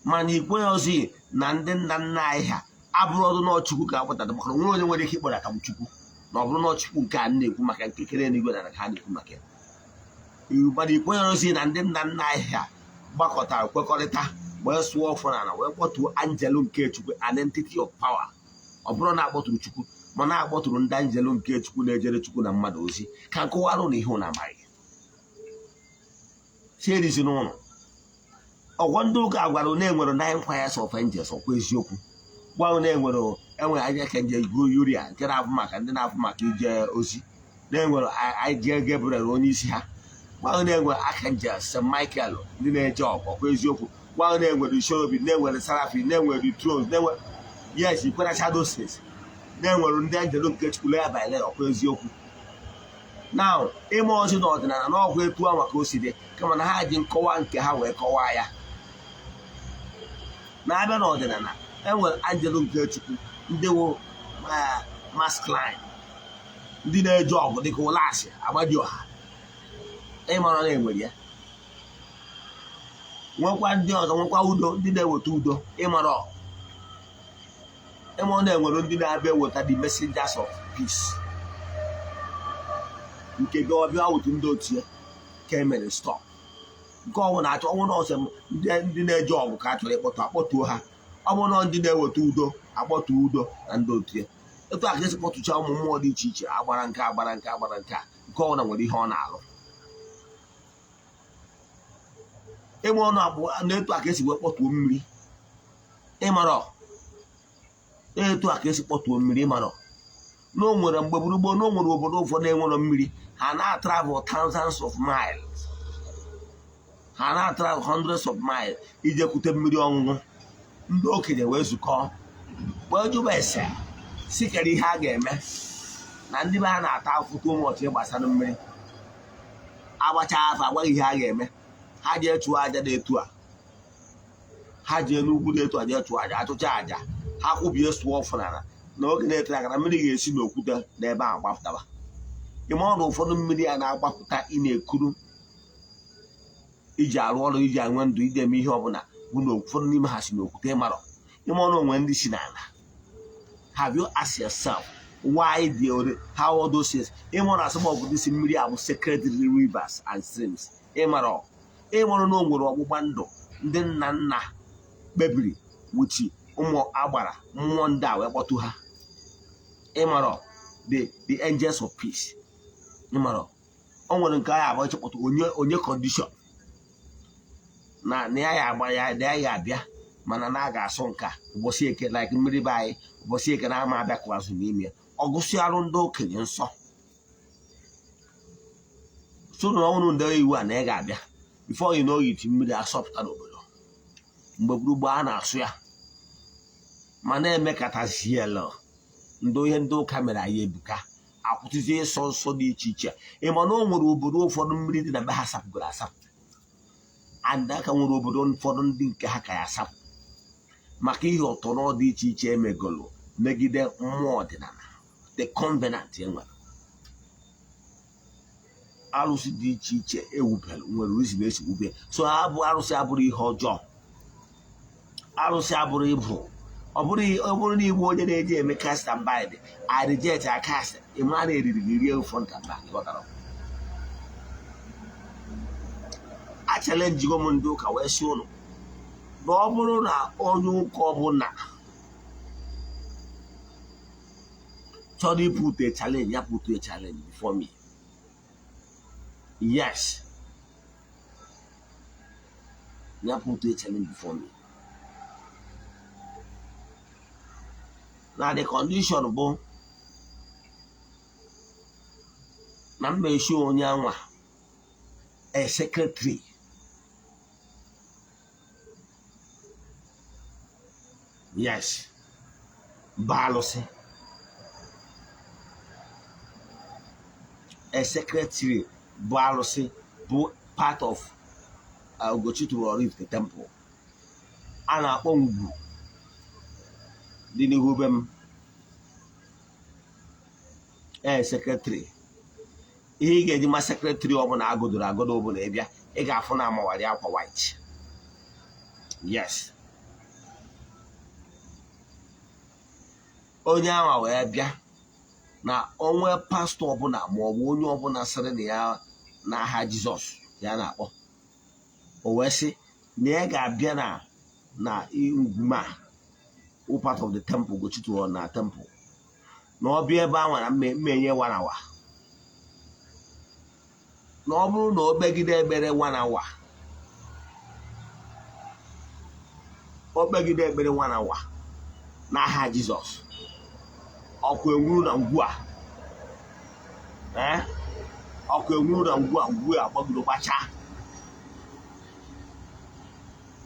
Mana ikwenye na ndị nna nna anyị ha abụrụ ọdụ n'Chukwu ka akpọtata, maka onwe onye nwere ike ịkpọdata m Chukwu na ọ bụrụ na Chukwu nke a na-ekwu maka nke kere eluigwe na ka ha na-ekwu maka ya. Mana ikwenyere ozi na ndị nna nna anyị ha gbakọtara kwekọrịta wee sụọ ọfọ n'ala wee kpọtuo anjelu nke Chukwu, an entity of power. Ọ bụrụ na akpọtụrụ Chukwu, mana akpọtụrụ ndị anjelu nke Chukwu na-ejere Chukwu na mmadụ ozi, ka nkọwarụ na ihe ụna amaghị si erizi n'ụlọ ọgwọ. Ndị ụka gwara na enwere nine choirs of angels. Ọkwa eziokwu? Gwa na enwere enwere anya ka nje Yuria nke na-afụ maka ndị na-afụ maka ije ozi, na-enwere ije Gabriel onye isi ha. Gwa na enwere archangel St Michael ndị na-eje ọgụ. Ọkwa eziokwu? Gwa na enwere cherubim, na-enwere seraphim, na-enwere thrones, na-enwere, yes, ikweracha those things, na-enwere ndị angel nke Chukwu layer by layer. Ọkwa eziokwu? Now, ime ọzọ n'ọdịnala na ọgwụ etu ahụ ka o si dị, kama na ha ji nkọwa nke ha wee kọwaa ya. Na-abịa n'ọdịnala, enwere angel nke Chukwu ndị wụ masculine, ndị na-eje ọgụ dịka ụlasị agbadioha, ịmara na enwere ya. Nwekwa ndị ọzọ, nwekwa udo, ndị na-eweta udo. Ịmara ịma na enwere ndị na-abịa eweta the messengers of peace nke gị ọbịa otu ndị otu ya ka emere stop nke ọnwụ na-achọ ọnwụ na ọsọ. Ndị na-eje ọgụ ka a chọrọ ịkpọtụ, akpọtuo ha. Ọ bụrụ na ndị na-eweta udo, akpọtuo udo na ndị otu ya. Etu a ka esi kpọtụcha ụmụ mmụọ dị iche iche, agbara nke, agbara nke, agbara nke a, nke ọbụla nwere ihe ọ na-alụ. Ịma ọnụ abụ n'etu a ka esi wee kpọtuo mmiri. Ịmarọ etu a ka esi kpọtuo mmiri. Ịmarọ na o nwere mgbe gburugburu na o nwere obodo ụfọdụ enwero mmiri, ha na-travel thousands of miles, ha na-travel hundreds of miles ije kute mmiri ọṅụṅụ. Ndị okenye wee zukọ wee jụba ese si kere ihe a ga-eme na ndị be ha na-ata afụfụ ụmụọchị gbasara mmiri. Agbacha afọ, agwaghị ihe a ga-eme. Ha jee chụọ aja dị etu a, ha jee n'ugwu dị etu a jee chụọ aja. Achụcha aja ha, kwubie sụọ ọfụnara na oge na-etere aka na mmiri ga-esi n'okwute n'ebe ahụ gbapụtaba. Ime ọrụ ụfọdụ mmiri a na-agbapụta, ị na-ekuru iji arụ ọrụ, iji enwe ndụ, iji eme ihe ọbụla, bụ na ụfọdụ n'ime ha si n'okwute. Ịmarọ ime ọrụ onwe ndị si n'ala. Have you asked yourself why the how all those things? Ịmụrụ asọmọgụ ndị si mmiri a bụ sacred rivers and streams. Ịmarọ ịmụrụ na o nwere ọgbụgba ndụ ndị nna nna kpebiri wuchi ụmụ agbara mmụọ ndị a wee kpọtụ ha. Ịmarọ the angels of peace. Ịmarọ o nwere nke anyị abụọ ịchọpụta onye onye condition na na ya ya agba ya na ya ya abịa, mana na a ga-asụ nka ụbọchị Eke, like mmiri be anyị, ụbọchị Eke na ama abịa azụ n'ime ya. Ọgụsị arụ ndị okenye nsọ so na ọnwụrụ ndị iwu a na ị ga-abịa. Before you know it, mmiri asọpụta n'obodo. Mgbe gburugburu a na-asụ ya ma na-emekataziela ndị ihe ndị ụka mere anyị ebuka akwụsịzi ịsọ nsọ dị iche iche. Ị ma na o nwere obodo ụfọdụ mmiri dị na be ha sapụgoro asapụ, and aka nwere obodo ụfọdụ ndị nke ha ka ya asapụ maka ihe ọtọrọ dị iche iche emegolo megide mmụọ ọdịnala, the covenant e nwere. Arụsị dị iche iche ewubere nwere reason esi wube. So abụ arụsị abụrụ ihe ọjọọ, arụsị abụrụ ịbụ ọ bụrụ na igbu onye na-eji eme cast and bind. I reject a cast. Ịma na eriri gị rie front and back. Ghọtara? A challenge go m ndị ụka wee sị ụnụ na ọ bụrụ na onye ụka ọbụla chọrọ iput a challenge, ya put a challenge before me. Yes, ya put a challenge before me, na the condition bụ na m na-eshi onye anwa a secretary. Yes, bụ alụsị, a secretary bụ alụsị, bụ part of Ugochi tụrụ Oraifite temple a na-akpọ ngwu dị n'ihu be m. Ee, secretary, ihe ị ga-eji ma secretary ọbụla agodoro agodo ọbụla ịbịa, ị ga-afụ na amawari akwa white. Yes, onye ahụ wee bịa na onwe pastọ ọbụla ma ọ bụ onye ọbụla sịrị na ya n'aha Jizọs ya na-akpọ, o wee sị na ya ga-abịa na ngwuma wụ part of the temple Ugochi tụrụ na temple, na ọ bịa ebe ahụ na mmenye one hour, na ọ bụrụ na o kpegide ekpere one hour, o kpegide ekpere one hour n'aha Jizọs, ọkụ enwuru na ngwu a, ọkụ enwuru na ngwu a, ngwu a gbagoro gbachaa,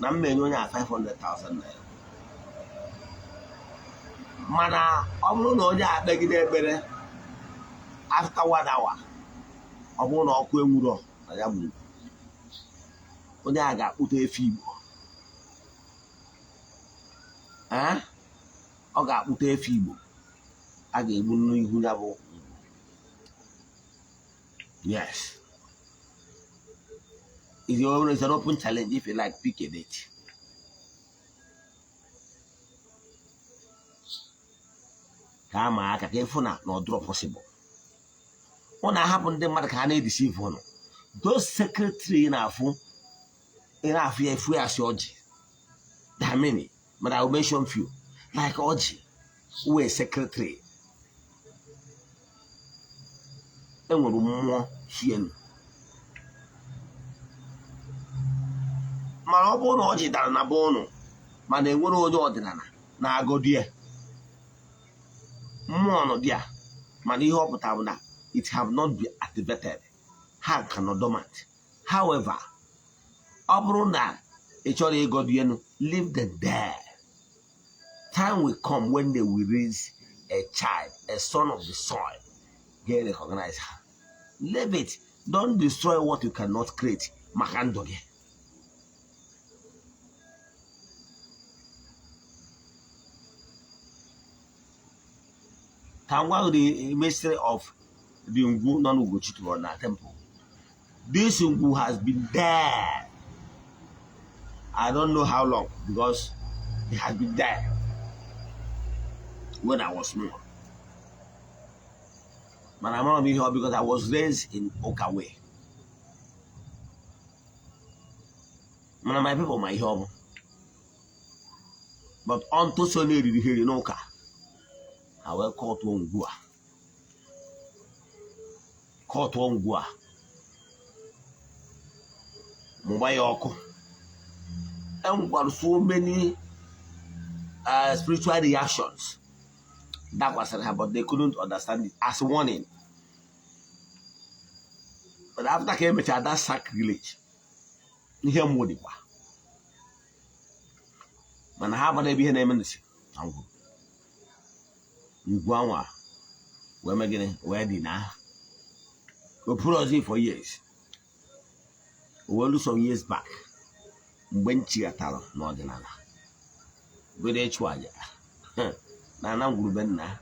na mmenye onye a 500,000 naira. Mana ọ bụrụ na onye a kpegide ekpere after one hour, ọ bụrụ na ọkụ enwuro na ya gburu, onye a ga-akpụta efi Igbo. Ee, ọ ga-akpụta efi Igbo a ga-egbu n'ihu ya bụ. Yes, it's an open challenge. If you like, pick a date. Ka a ma aka ka ịfụ na ọ dịrọ possible. Ọ na-ahapụ ndị mmadụ ka ha na-edeceive ụnụ. Those secretary na-afụ, ị na-afụ ya efu ya asị ọjị. There are many, but I will mention few, like ọjị wee secretary enwere mmụọ hienu. Mana ọ bụrụ na ọjị dara na be ụnụ, mana enwere onye ọdịnala na-agọdi ya, mmụọ nọ dị ya, mana ihe ọ pụtara bụ na it have not been activated, ha ka nọ dormant. However, ọ bụrụ na ị chọrọ ịgọdi enu, leave them there. Time will come when they will raise a child, a son of the soil, get recognize her. Leave it. Don't destroy what you cannot create maka ndụ gị. Ka m gwa gị the mystery of the ngwu nọ n'Ugochi tụrụ na temple. This ngwu has been there. I don't know how long, because it has been there when I was small. Mana amara m ihe ọ, because I was raised in Ụka way. Mana my people ma ihe ọ bụ. But unto so na-eriri ha eri n'ụka, ha wee kọtụọ ngwu a, kọtụọ ngwu a, mụgba ya ọkụ. Enwekwara so many spiritual reactions dakwasịrị ha, but they couldn't understand it as warning. But after ka emechara that sacrilege, ihe mmụọ dịkwa, mana ha agbara ebe ihe na-eme n'isi na ngwu ngwu anwa wee mee gịnị, wee dị na okpuru ọzọ for years. O wee lu some years back, mgbe m chighatara n'ọdịnala, bido ịchụ aja na ana ngwurube nna,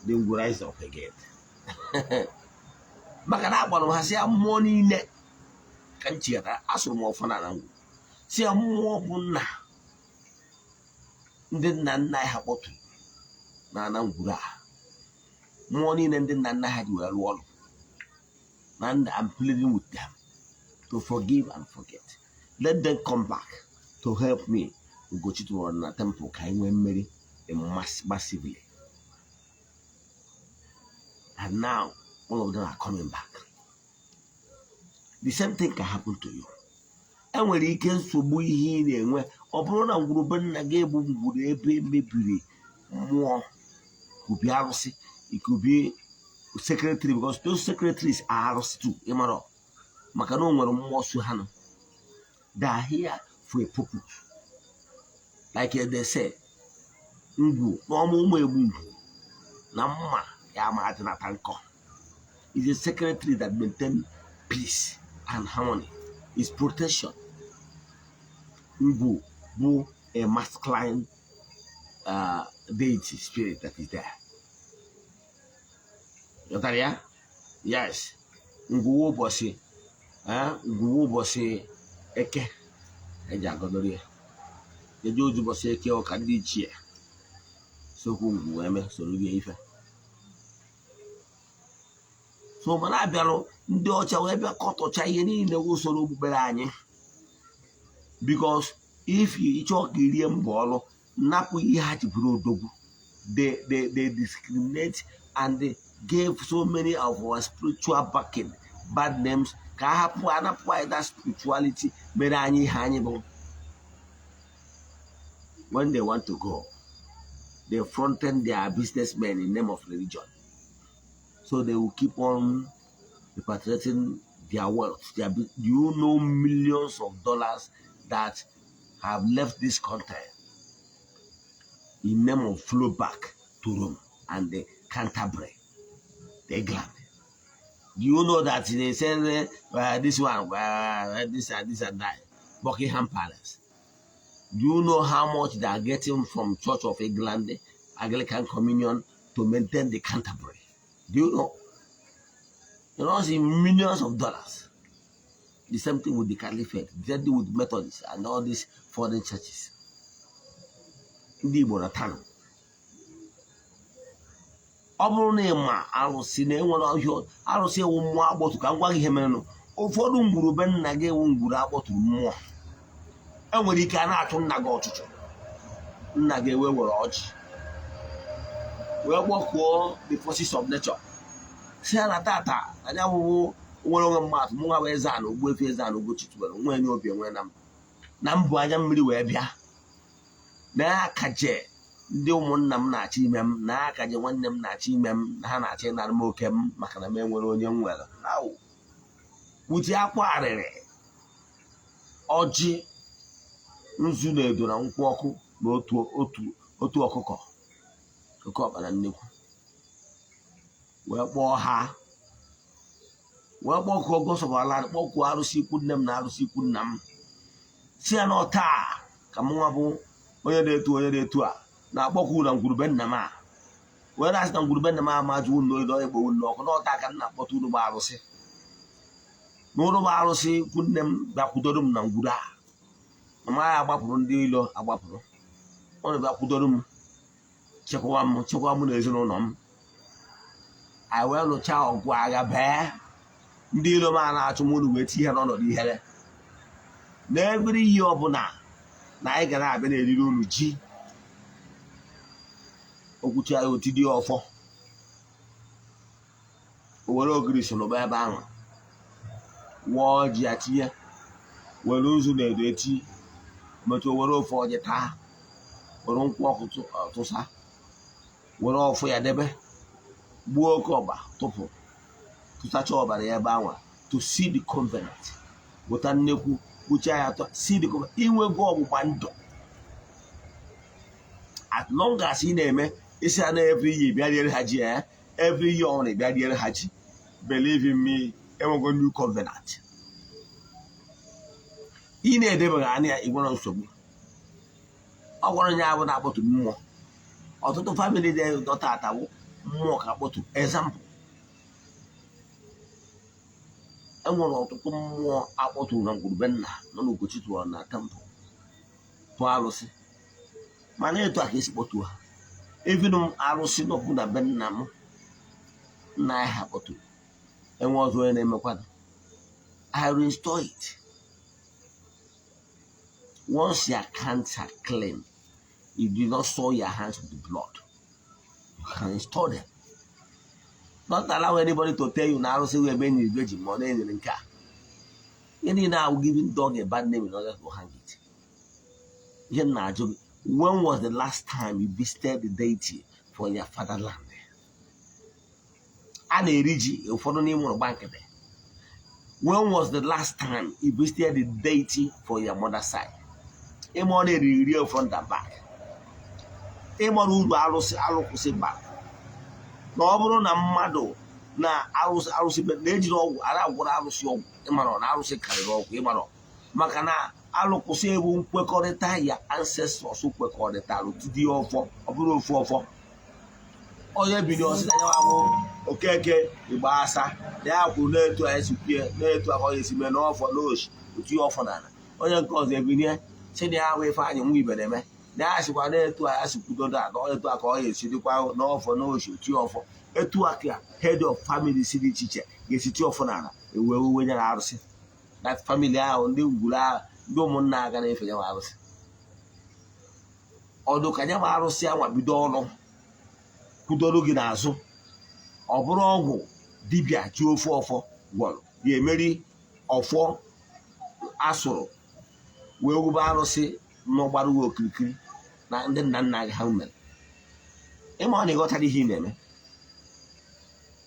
the ngwu rise up again, maka na agbara m ha si ya mmụọ niile ka m chighatara, asụrụ m ọfọ na ana ngwu, si ya mmụọ bụ nna ndị nna nna ha kpọtụrụ na ana ngwuru a, mmụọ niile ndị nna nna ha ji wee rụọ ọrụ, and I'm pleading with them to forgive and forget. Let them come back to help me Ugochi tụrụ na temple ka anyị nwee mmeri in massively. And now all of them are coming back. The same thing can happen to you. Enwere ike nsogbu ihe ị na-enwe, ọ bụrụ na ngwurube nna gị bụ ngwuru ebe mebiri mmụọ, could be arụsị, it could be secretary, because those secretaries are arụsị too. Ịmara maka na o nwere mmụọ so ha nọ. They are here for a purpose. Like they say, ngwu n'ọmụ ụmụ egbu ngwu na mma ya ma adịnata nkọ. Is a secretary that maintain peace and harmony, is protection. Ngwu bụ a masculine deity spirit that is there. Ghọtara ya? Yes. Ngwuwe ụbọchị, ngwuwe ụbọchị eke eji agọdoro ya, eji ozu ụbọchị eke ụka ndị ichie sokwu ngwu wee mee soro rie ife. So mana abịalụ ndị ọcha wee bịa kọtọcha ihe niile usoro okpukpere anyị, because if you chọọ ka irie mbọ ọlụ, napụ ihe ha ji bụrụ odogwu. They discriminate and they gave so many of our spiritual backing bad names, ka a hapụ anapụ anyị that spirituality mere anyị ihe anyị bụ. When they want to go, they fronted their businessmen in name of religion, so they will keep on repatriating their wealth. Do you know millions of dollars that have left this country in name of flow back to Rome and the Canterbury, the England? Do you know that they say this one, this and this and that, Buckingham Palace? Do you know how much they are getting from Church of England, Anglican Communion, to maintain the Canterbury? Do you know? You know, it's in millions of dollars. The same thing with the Catholic faith, the same thing with Methodists and all these foreign churches. Ndị Igbo na Tano. Ọ bụrụ na ị ma arụsị na enwere ọhịa arụsị ewu mmụọ akpọtụ, ka m gwa gị ihe merenụ. Ụfọdụ ngwuru be nna gị ewu ngwuru akpọtụrụ mmụọ. Enwere ike a na-achụ nna gị ọchụchụ, nna gị ewe were ọjị wee kpọkuo the forces of nature, si ya na tata anyị awụwụ nwere onwe mmadụ, mụ nwa bụ eze ana Ogbuefi Eze-Ana Ugochi tubelu nwa enye obi enwe na m. Na mbụ anya mmiri wee bịa na akaje ndị ụmụnna m na-achọ ime m, na akaje nwanne m na-achọ ime m, na ha na-achọ ịnara m oke m, maka na m enwere onye m nwere. Wuji akwa arịrị, ọjị, nzu na edo na nkwụ ọkụ na otu otu otu ọkụkọ, oke ọkpa na nnekwu, wee kpọọ ha, wee kpọkuo gosọbala, kpọkuo arụsị ikwu nne m na arụsị ikwu nna m, si ya na taa ka m nwa bụ onye na-etu onye na-etu a na-akpọkwu na ngwurube nna m a, wee na-asị na ngwurube nna m ama jụ unu oyi na onye gbowu n'ọkụ na ọta ka m na-akpọta unu bụ arụsị na ụrụ bụ arụsị ikwu nne m bịakwudoro m na ngwuru a. Mama ya agbapụrụ ndị ilo agbapụrụ ụnụ, bịakwudoro m, chekwa m, chekwa m na ezinụlọ m. Anyị wee lụchaa ọgụ agha bee ndị ilo m a na-achụ m unu, wee tinye ha n'ọnọdụ ihere. Na every ihe ọbụla na anyị ga na-abịa na-eriri unu ji okwuchi anyị otidi ọfọ, o were ogiri so n'ụba ebe ahụ, wụọ ji ya tinye, were nzu na edo eti metụ, were ofe ọjị taa, were nkwụ ọkụ tụsa, were ọfụ ya debe, gbuo oke ọba tụpụ, tụsacha ọbara ya ebe ahụ to see the covenant, weta nnekwu kpuchie ya atọ, see the covenant. Inwego ọgbụgba ndụ. As long as ị na-eme isi a na every year bịa riere ha ji ya, every year ọ na-bịa riere ha ji, believe in me, enwego new covenant. Ị na-edebeghị anya ya, ị nwere nsogbu. Ọ gwara onye ahụ na-akpọtu mmụọ, ọtụtụ family dị dọta atawo mmụọ ka akpọtu. Example, enwere ọtụtụ mmụọ akpọturu na ngwurube nna nọ n'Ugochi tụrụ na temple tụọ arụsị, mana etu a ka esi kpọtuo ha. Even arụsị nọbụ na be nna m, nna ya ha kpọturu, enwe ọzọ onye na-emekwana. I restore it. Once your hands are clean, you do not soil your hands with blood, you can restore them. Don't allow anybody to tell you na arụsị wee ebe enyere virgin ma ọ na-enyere nke a. Ihe niile ahụ, giving dog a bad name in order to hang it. Ihe m na-ajụ gị, when was the last time you visited the deity for your fatherland? A na-eri ji, ụfọdụ n'ime ụlọ gba nkịtị. When was the last time you visited the deity for your mother side? Ịma ọ na-eri iri front and back, ịmara uru arụsị alụkwụsị bara na ọ bụrụ na mmadụ na arụsị arụsị na-ejiri ọgwụ ara agwụrụ arụsị ọgwụ, ịmara na arụsị karịrị ọgwụ. Ịmara maka na alụkwụsị ewu nkwekọrịta ya, ancestors kwekọrịtara tụdị ọfọ, ọ bụrụ ofu ọfọ. Onye biri ọsị na ya bụ Okeke Igba asa na ya kwuru na-etu anyị si kwue, na-etu aka onye si mee n'ọfọ n'oshi otu ya ọfọ n'ala. Onye nke ọzọ ebinie si na ya bụ Ifeanyị nwa ibe na-eme na ya sịkwa na-etu anyị si kwudodo a, na etu a ka ọ ga-esi dịkwa n'ọfọ n'oshi otu ya ọfọ. Etu a ka head of family si dị iche iche ga-esi tie ọfọ n'ala, ewe uwe nyere arụsị that family ahụ, ndị ngwuru ahụ, ndị ụmụnna aga na-efe ya arụsị ọdụ ka ya ma arụsị anwa bido ọrụ kwudoro gị n'azụ. Ọ bụrụ ọgwụ dibịa ji ofe ọfọ gwọrọ ga-emeri ọfọ asụrụ wee wube arụsị n'ọgbara uwe okirikiri na ndị nna nna gị ha mere. Ịma ọ na-ịghọtara ihe ị na-eme.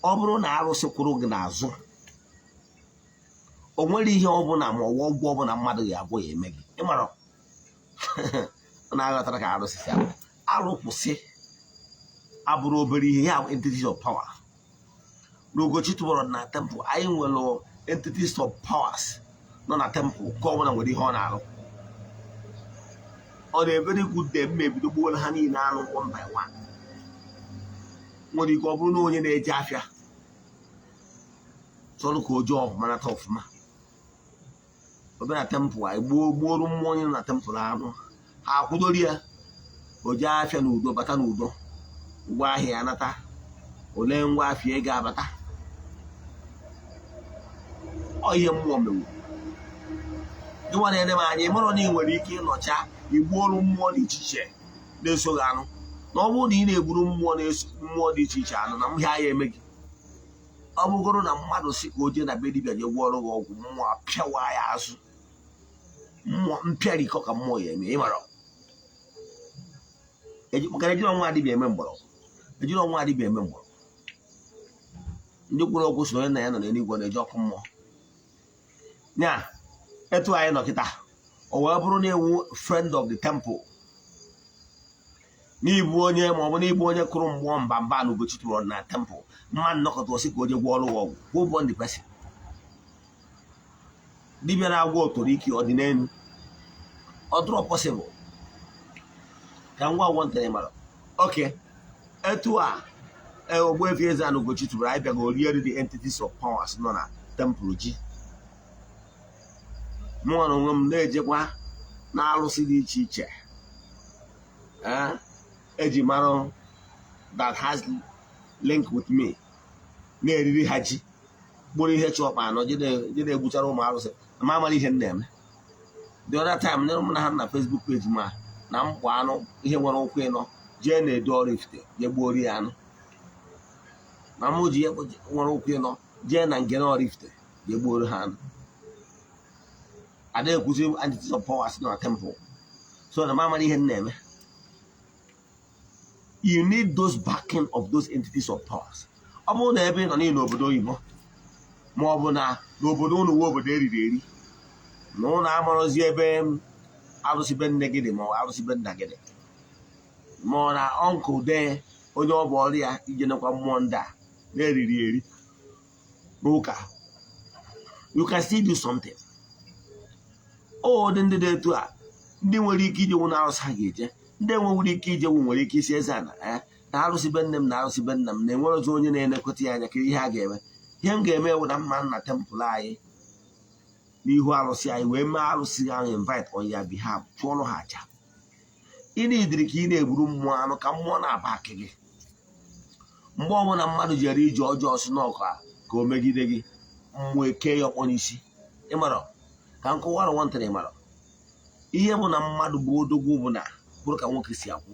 Ọ bụrụ na arụsị kwụrụ gị n'azụ, o nwere ihe ọbụla ma ọwụ ọgwụ ọbụla mmadụ ga-agwọ ya eme gị. Ịmara ọ na-aghọtara ka arụsị si arụ arụ kwụsị abụrụ obere ihe ya bụ entities of power. N'Ugochi tụbọrọ na temple, anyị nwere entities of powers nọ na temple ka ọbụla nwere ihe ọ na-arụ. Ọ na very good day mma ebido gbuola ha niile anụ one by one. Nwere ike ọ bụrụ na onye na-eje afịa chọrọ ka o jee ọfụma, nata ọfụma, ọ bịa na temple anyị gbuo gbuoru mmụọ onye nọ na temple anụ, ha akwụdoro ya, o jee afịa n'udo, bata n'udo, ngwa ahịa ya nata, ole ngwa afịa ego abata. Ọ ihe mmụọ mewu gị nwa na-ene m anya. Ịmarọ na ị nwere ike ịnọcha igbuoru mmụọ dị iche iche na-eso gị anụ, na ọ bụrụ na ị na-egburu mmụọ na-eso mmụọ dị iche iche anụ na ihe ya eme gị. Ọ bụgoro na mmadụ si ka o jee na be dibịa jee gwọọrọ gị ọgwụ, mmụọ apịawa ya azụ. Mmụọ mpịarikọ ka mmụọ ya eme. Ịmara maka na ejiri ọnwa adịbịa eme mgbọrọgwụ, ejiri ọnwa adịbịa eme mgbọrọgwụ. Ndị kwuru okwu si na onye nna ya nọ n'eluigwe na-eji ọkụ mmụọ nya. Etu anyị nọ kịta, o wee bụrụ na ewu friend of the temple, n'ịbụ onye ma ọ bụ n'ịbụ onye kụrụ mgbọ mba mba na Ugochi tụrụ na temple, mmadụ nnọkọta osi ka o je gwọọ ọrụ ọgwụ. Who born the person? Dibịa na-agwọ otoro ike ọ dị n'elu, ọ dụrọ possible. Ka ngwa gwọ ntịrị mara oke etu a Ogbuefi Eze-Ana Ugochi tụbara anyị bịago riere the entities of powers nọ na temple ji. Mụnwa na onwe m na-ejekwa na arụsị dị iche iche eji mara that has link with me, na-eriri ha ji gburu ihe chi ọkpa anọ je na-egbuchara ụmụ arụsị na m amara ihe m na-eme. The other time nyere m na ha na Facebook page ma na mkpọ anụ ihe nwere ụkwụ ịnọ jee na-edo Oraifite jee gbuori ya anụ, na mụ ji ihe nwere ụkwụ ịnọ jee na ngene Oraifite jee gbuoro ha anụ. Ada ekwuzi entities of powers na temple, so na m amara ihe m na-eme. You need those backing of those entities of powers. Ọ bụrụ na ebe ị nọ niile obodo oyibo, ma ọ bụ na n'obodo unu nwe obodo eriri eri na ụnụ amarụzi ebe arụsị be nne gị dị ma ọ bụ arụsị be nna gị dị, ma ọ na uncle dee onye ọ bụ ọrụ ya ije nekwa mmụọ ndị a na-eriri eri n'ụka, you can still do something. Ọ dị ndị dị etu a, ndị nwere ike ijenwu na arụsị ha ga-eje, ndị enwewere ike ijenwu nwere ike isi eze ana na arụsị be nne m na arụsị be nna m na-enwere ọzọ onye na-elekọta ya anya ka ihe a ga-eme. Ihe m ga-eme bụ na mma na temple anyị n'ihu arụsị anyị wee mee arụsị ahụ invite on your behalf, chụọrọ ha aja. Ị na-ediri ka ị na-egburu mmụọ anụ ka mmụọ na-aba akị gị. Mgbe ọbụla mmadụ jere ije ọjọọ si n'ọka ka o megide gị, mmụọ eke ya ọkpọ n'isi. Ịmara ka m kọwara nwantịrị, ịmara ihe bụ na mmadụ bụ odogwu bụ na bụrụ ka nwoke si akwụ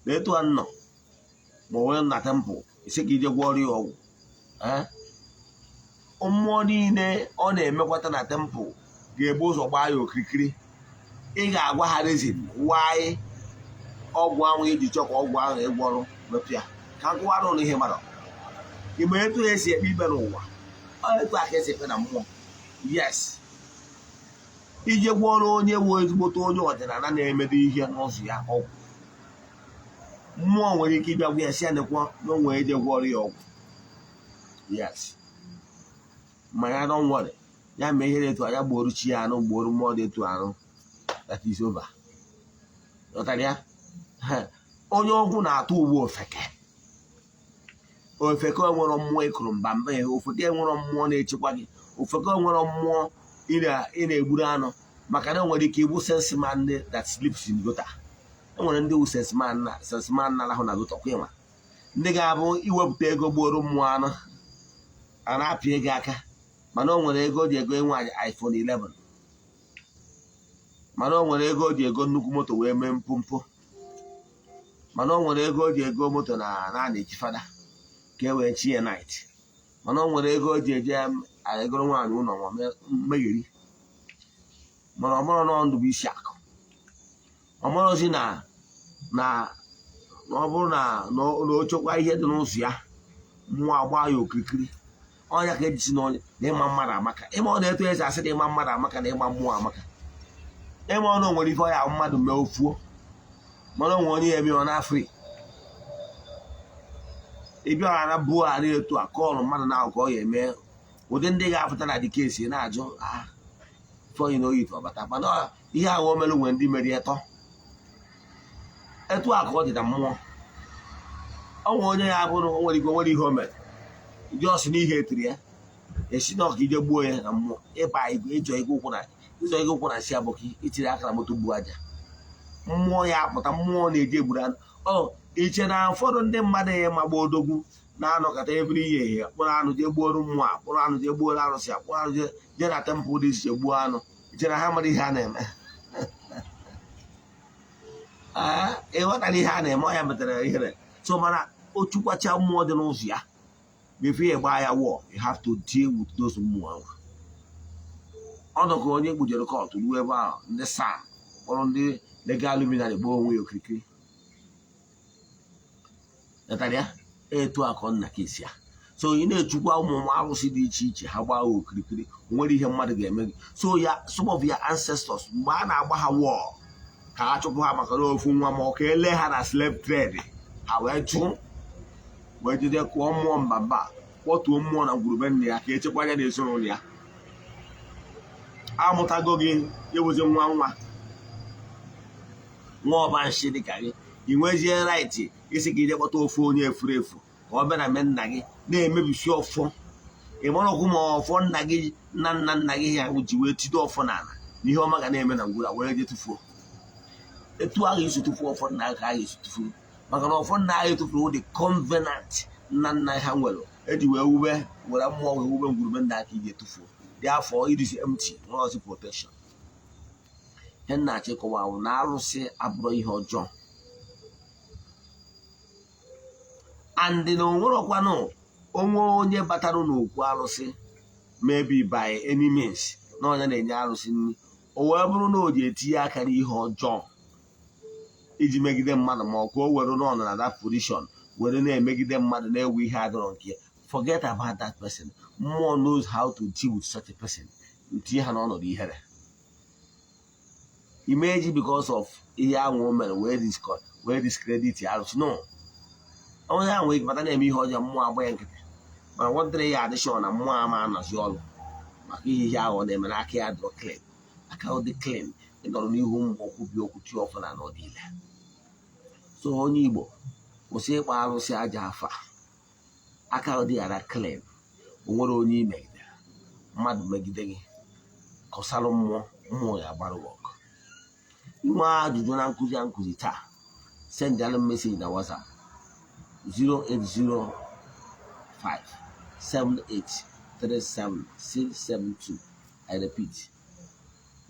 na etu a nnọ ma ọ nwee na temple isi ka ije gwọọrọ ya ọgwụ. Mmụọ niile ọ na-emekwata na temple ga-ebu ụzọ gbaa ya okirikiri. Ị ga-agwa ha reason why ọgwụ ahụ iji chọọ ka ọgwụ ahụ ịgwọrọ metụ ya. Ka m kụwara ụnụ ihe mara ime etu esi ekpe ikpe n'ụwa, ọ etu a ka esi ekpe na mmụọ. Yes, ije gwọrọ onye wu ezigbote onye ọdịnala na-emedo ihe n'ụzọ ya ọgwụ, mmụọ nwere ike ịbịa gwa ya si ya nekwa na o nwere ije gwọrọ ya ọgwụ. Yes, ma ya don't worry, ya mee ihe dị etu a, ya gbuoru chi ya anụ, gbuoru mmụọ dị etu anụ, that is over. Ghọtara ya? Onye ọgwụ na-atụ ugbu ofeke, ofeke nwere mmụọ ịkụrụ mba mba ya, ofeke nwere mmụọ na-echekwa gị, ofeke nwere mmụọ ị na-egburu anụ, maka na enwere ike igbu senseman that sleeps in gutter. Enwere ndị wu senseman na senseman na-arahụ na gutter kwa ịma ndị ga-abụ iwepụta ego gbuoro mmụọ anụ a na-apị ego aka, mana o nwere ego o ji ego nwaanyị iPhone 11, mana o nwere ego o ji ego nnukwu moto wee mee mpompo, mana o nwere ego o ji ego moto na naanị echi fada ka e wee chie night, mana o nwere ego o ji eje egoro nwaanyị ụlọ ma mmegheri, mana ọ mụrụ na ndụ bụ isi akụ. Ọ mụrụzi na na na ọ bụrụ na na o chekwa ihe dị n'ụzọ ya, mmụọ agba ya okirikiri. Ọnya ka eji si na ịma mmadụ amaka. Ịma ọ na-eto esi asị na ịma mmadụ amaka na ịma mmụọ amaka. Ịma ọ na o nwere ife ọ ya mmadụ mee ofuo, mana onwe onye ya eme ọ na-afri ịbịa na buo ara etu a kọọlụ mmadụ na ka ọ ya eme. Ụdị ndị ga-apụta na dịka esi na-ajụ ifeonyi na oyi ọbata, mana ihe ahụ o mere nwere ndị mere ya tọ etu a ka ọ dị na mmụọ. Ọ nwe onye ya bụrụ o nwere ike o nwere ihe o mere ndị ọsị n'ihe etiri ya esi na ọka ije gbuo ya na mmụọ ịba igwe ịjọ ego ụkwụ na ịzọ ego ụkwụ na nsị abụkị itiri aka na moto gbuo aja mmụọ ya apụta. Mmụọ na-eji egburu anụ ọ iche na ụfọdụ ndị mmadụ ya magba odogwu na-anọkọta ebiri ihe ihe kpụrụ anụ jee gbuoro mmụọ, akpụrụ anụ jee gbuoro arụsị, akpụrụ anụ jee na temple dị iche gbuo anụ. Iche na ha mara ihe a na-eme? Ee, ịghọtara ihe a na-eme? Ọ ya metere ihere so, mana o chukwacha mmụọ dị n'ụzọ ya before ya gbaa ya wall. You have to deal with those mmụọ ahụ. Ọnụ ka onye kpujere court ruo ebe ahụ, ndị SAN kpọrọ ndị legal luminary gbaa onwe ya okirikiri. Ghọtara ya? Etu a ka ọ nna kesi ya. So ị na-echukwa ụmụ ụmụ arụsị dị iche iche, ha gbaa okirikiri, o nwere ihe mmadụ ga-eme gị. So ya, some of your ancestors, mgbe a na-agba ha war ka ha chụpụ ha maka na ofu nwa, ma ọ ka ele ha na slave trade, ha wee jụ, wee jide kụọ mmụọ mbamba, kpọtuo mmụọ na ngwurube nna ya ka echekwa anya na ezinụlọ ya. Amụtago gị, ewuzi nwa nwa nwa ọbanshi dịka gị, ị nwezie right isi ka ije kpọta ofu onye efuru efu ka ọ bịa na be nna gị na-emebisi ọfọ. Ị mara ọkụ ma ọfọ nna gị, nna nna nna gị ya ji wee tido ọfọ n'ala na ihe ọma ga na-eme na ngwuru a, were je tụfuo. Etu ahụ isi tụfuo ọfọ nna gị ka a ga-esi tụfuo, maka na ọfọ nna anyị tụfuru the covenant nna nna ha nwere eji wee wube, were mmụọ wee wube ngwurube nna aka iji etufuo. Therefore, it is empty, nwere protection. Ihe nna achịkọwa bụ na arụsị abụrụ ihe ọjọọ, and na onwerọkwanụ onwe onye batara n'okwu arụsị, maybe by any means, na onye na-enye arụsị nri, o wee bụrụ na o ji etinye aka n'ihe ọjọọ iji megide mmadụ, ma ọ ka o were nọ na that position were na-emegide mmadụ, na-ewe ihe adọrọ nke ya, forget about that person. Mmụọ knows how to deal with such a person, tinye ha n'ọnọdụ ihere. Imeji because of ihe ahụ o mere wee discredit arụsị, no. Onye ahụ nwere ike bata na-eme ihe ọjọọ, mmụọ agba ya nkịtị, mana nwantịrị ya adịshọ na mmụọ ama anọzi ọrụ maka ihe ihe ahụ ọ na-eme n'aka ya dụrọ clean. Aka ọ dị clean, ịnọrọ n'ihu mmụọ kwubi okwu tie ọfụna na ọdịile. So onye Igbo, kwụsị ịkpọ arụsị aja afa. Aka ọ dị ghara clean. O nwere onye imegidere, mmadụ megide gị, kọsalụ mmụọ, mmụọ ya agbara gị ọgụ. Inwe ajụjụ na nkụzi a nkụzi taa, send alụ message na WhatsApp 0805 7837 672. I repeat,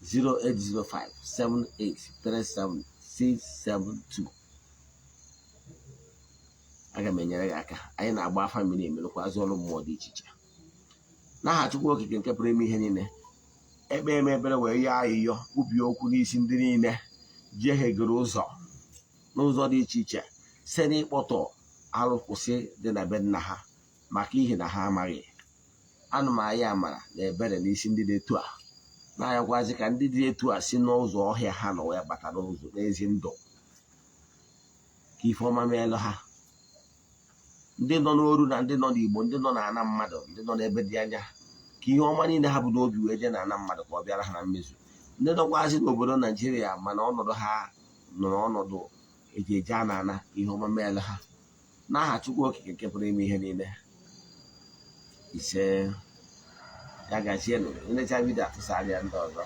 0805 7837 672. Aga m enyere gị aka. Anyị na-agba afa mmiri, emerụkwazị ọrụ mmụọ dị iche iche n'aha Chukwu Okike nke pụrụ ime ihe niile. Ekpe eme ekpere wee yọọ ayịyọ, kwubie okwu n'isi ndị niile jehiegoro ụzọ n'ụzọ dị iche iche site n'ịkpọtọ arụkwụsị dị na be nna ha maka ihi na ha amaghị. Ana m aya amara na ebere n'isi ndị dị etu a, na-ayakwazi ka ndị dị etu a si n'ụzọ ọhịa ha nọ wee bata n'ụzọ n'ezi ndụ, ka ife ọma meelụ ha. Ndị nọ n'oru na ndị nọ n'Igbo, ndị nọ n'ana mmadụ, ndị nọ n'ebe dị anya, ka ihe ọma niile ha bụ n'obi wee jee n'ana mmadụ ka ọ bịara ha na mmezu. Ndị nọkwazị n'obodo Naijiria, mana ọnọdụ ha nọrọ ọnọdụ eji eje ana ana, ihe ọma meelụ ha n'aha Chukwu Okike nke pụrụ ime ihe niile. Ise. Ya gazienụ. Nlecha video, atụsara ya ndị ọzọ.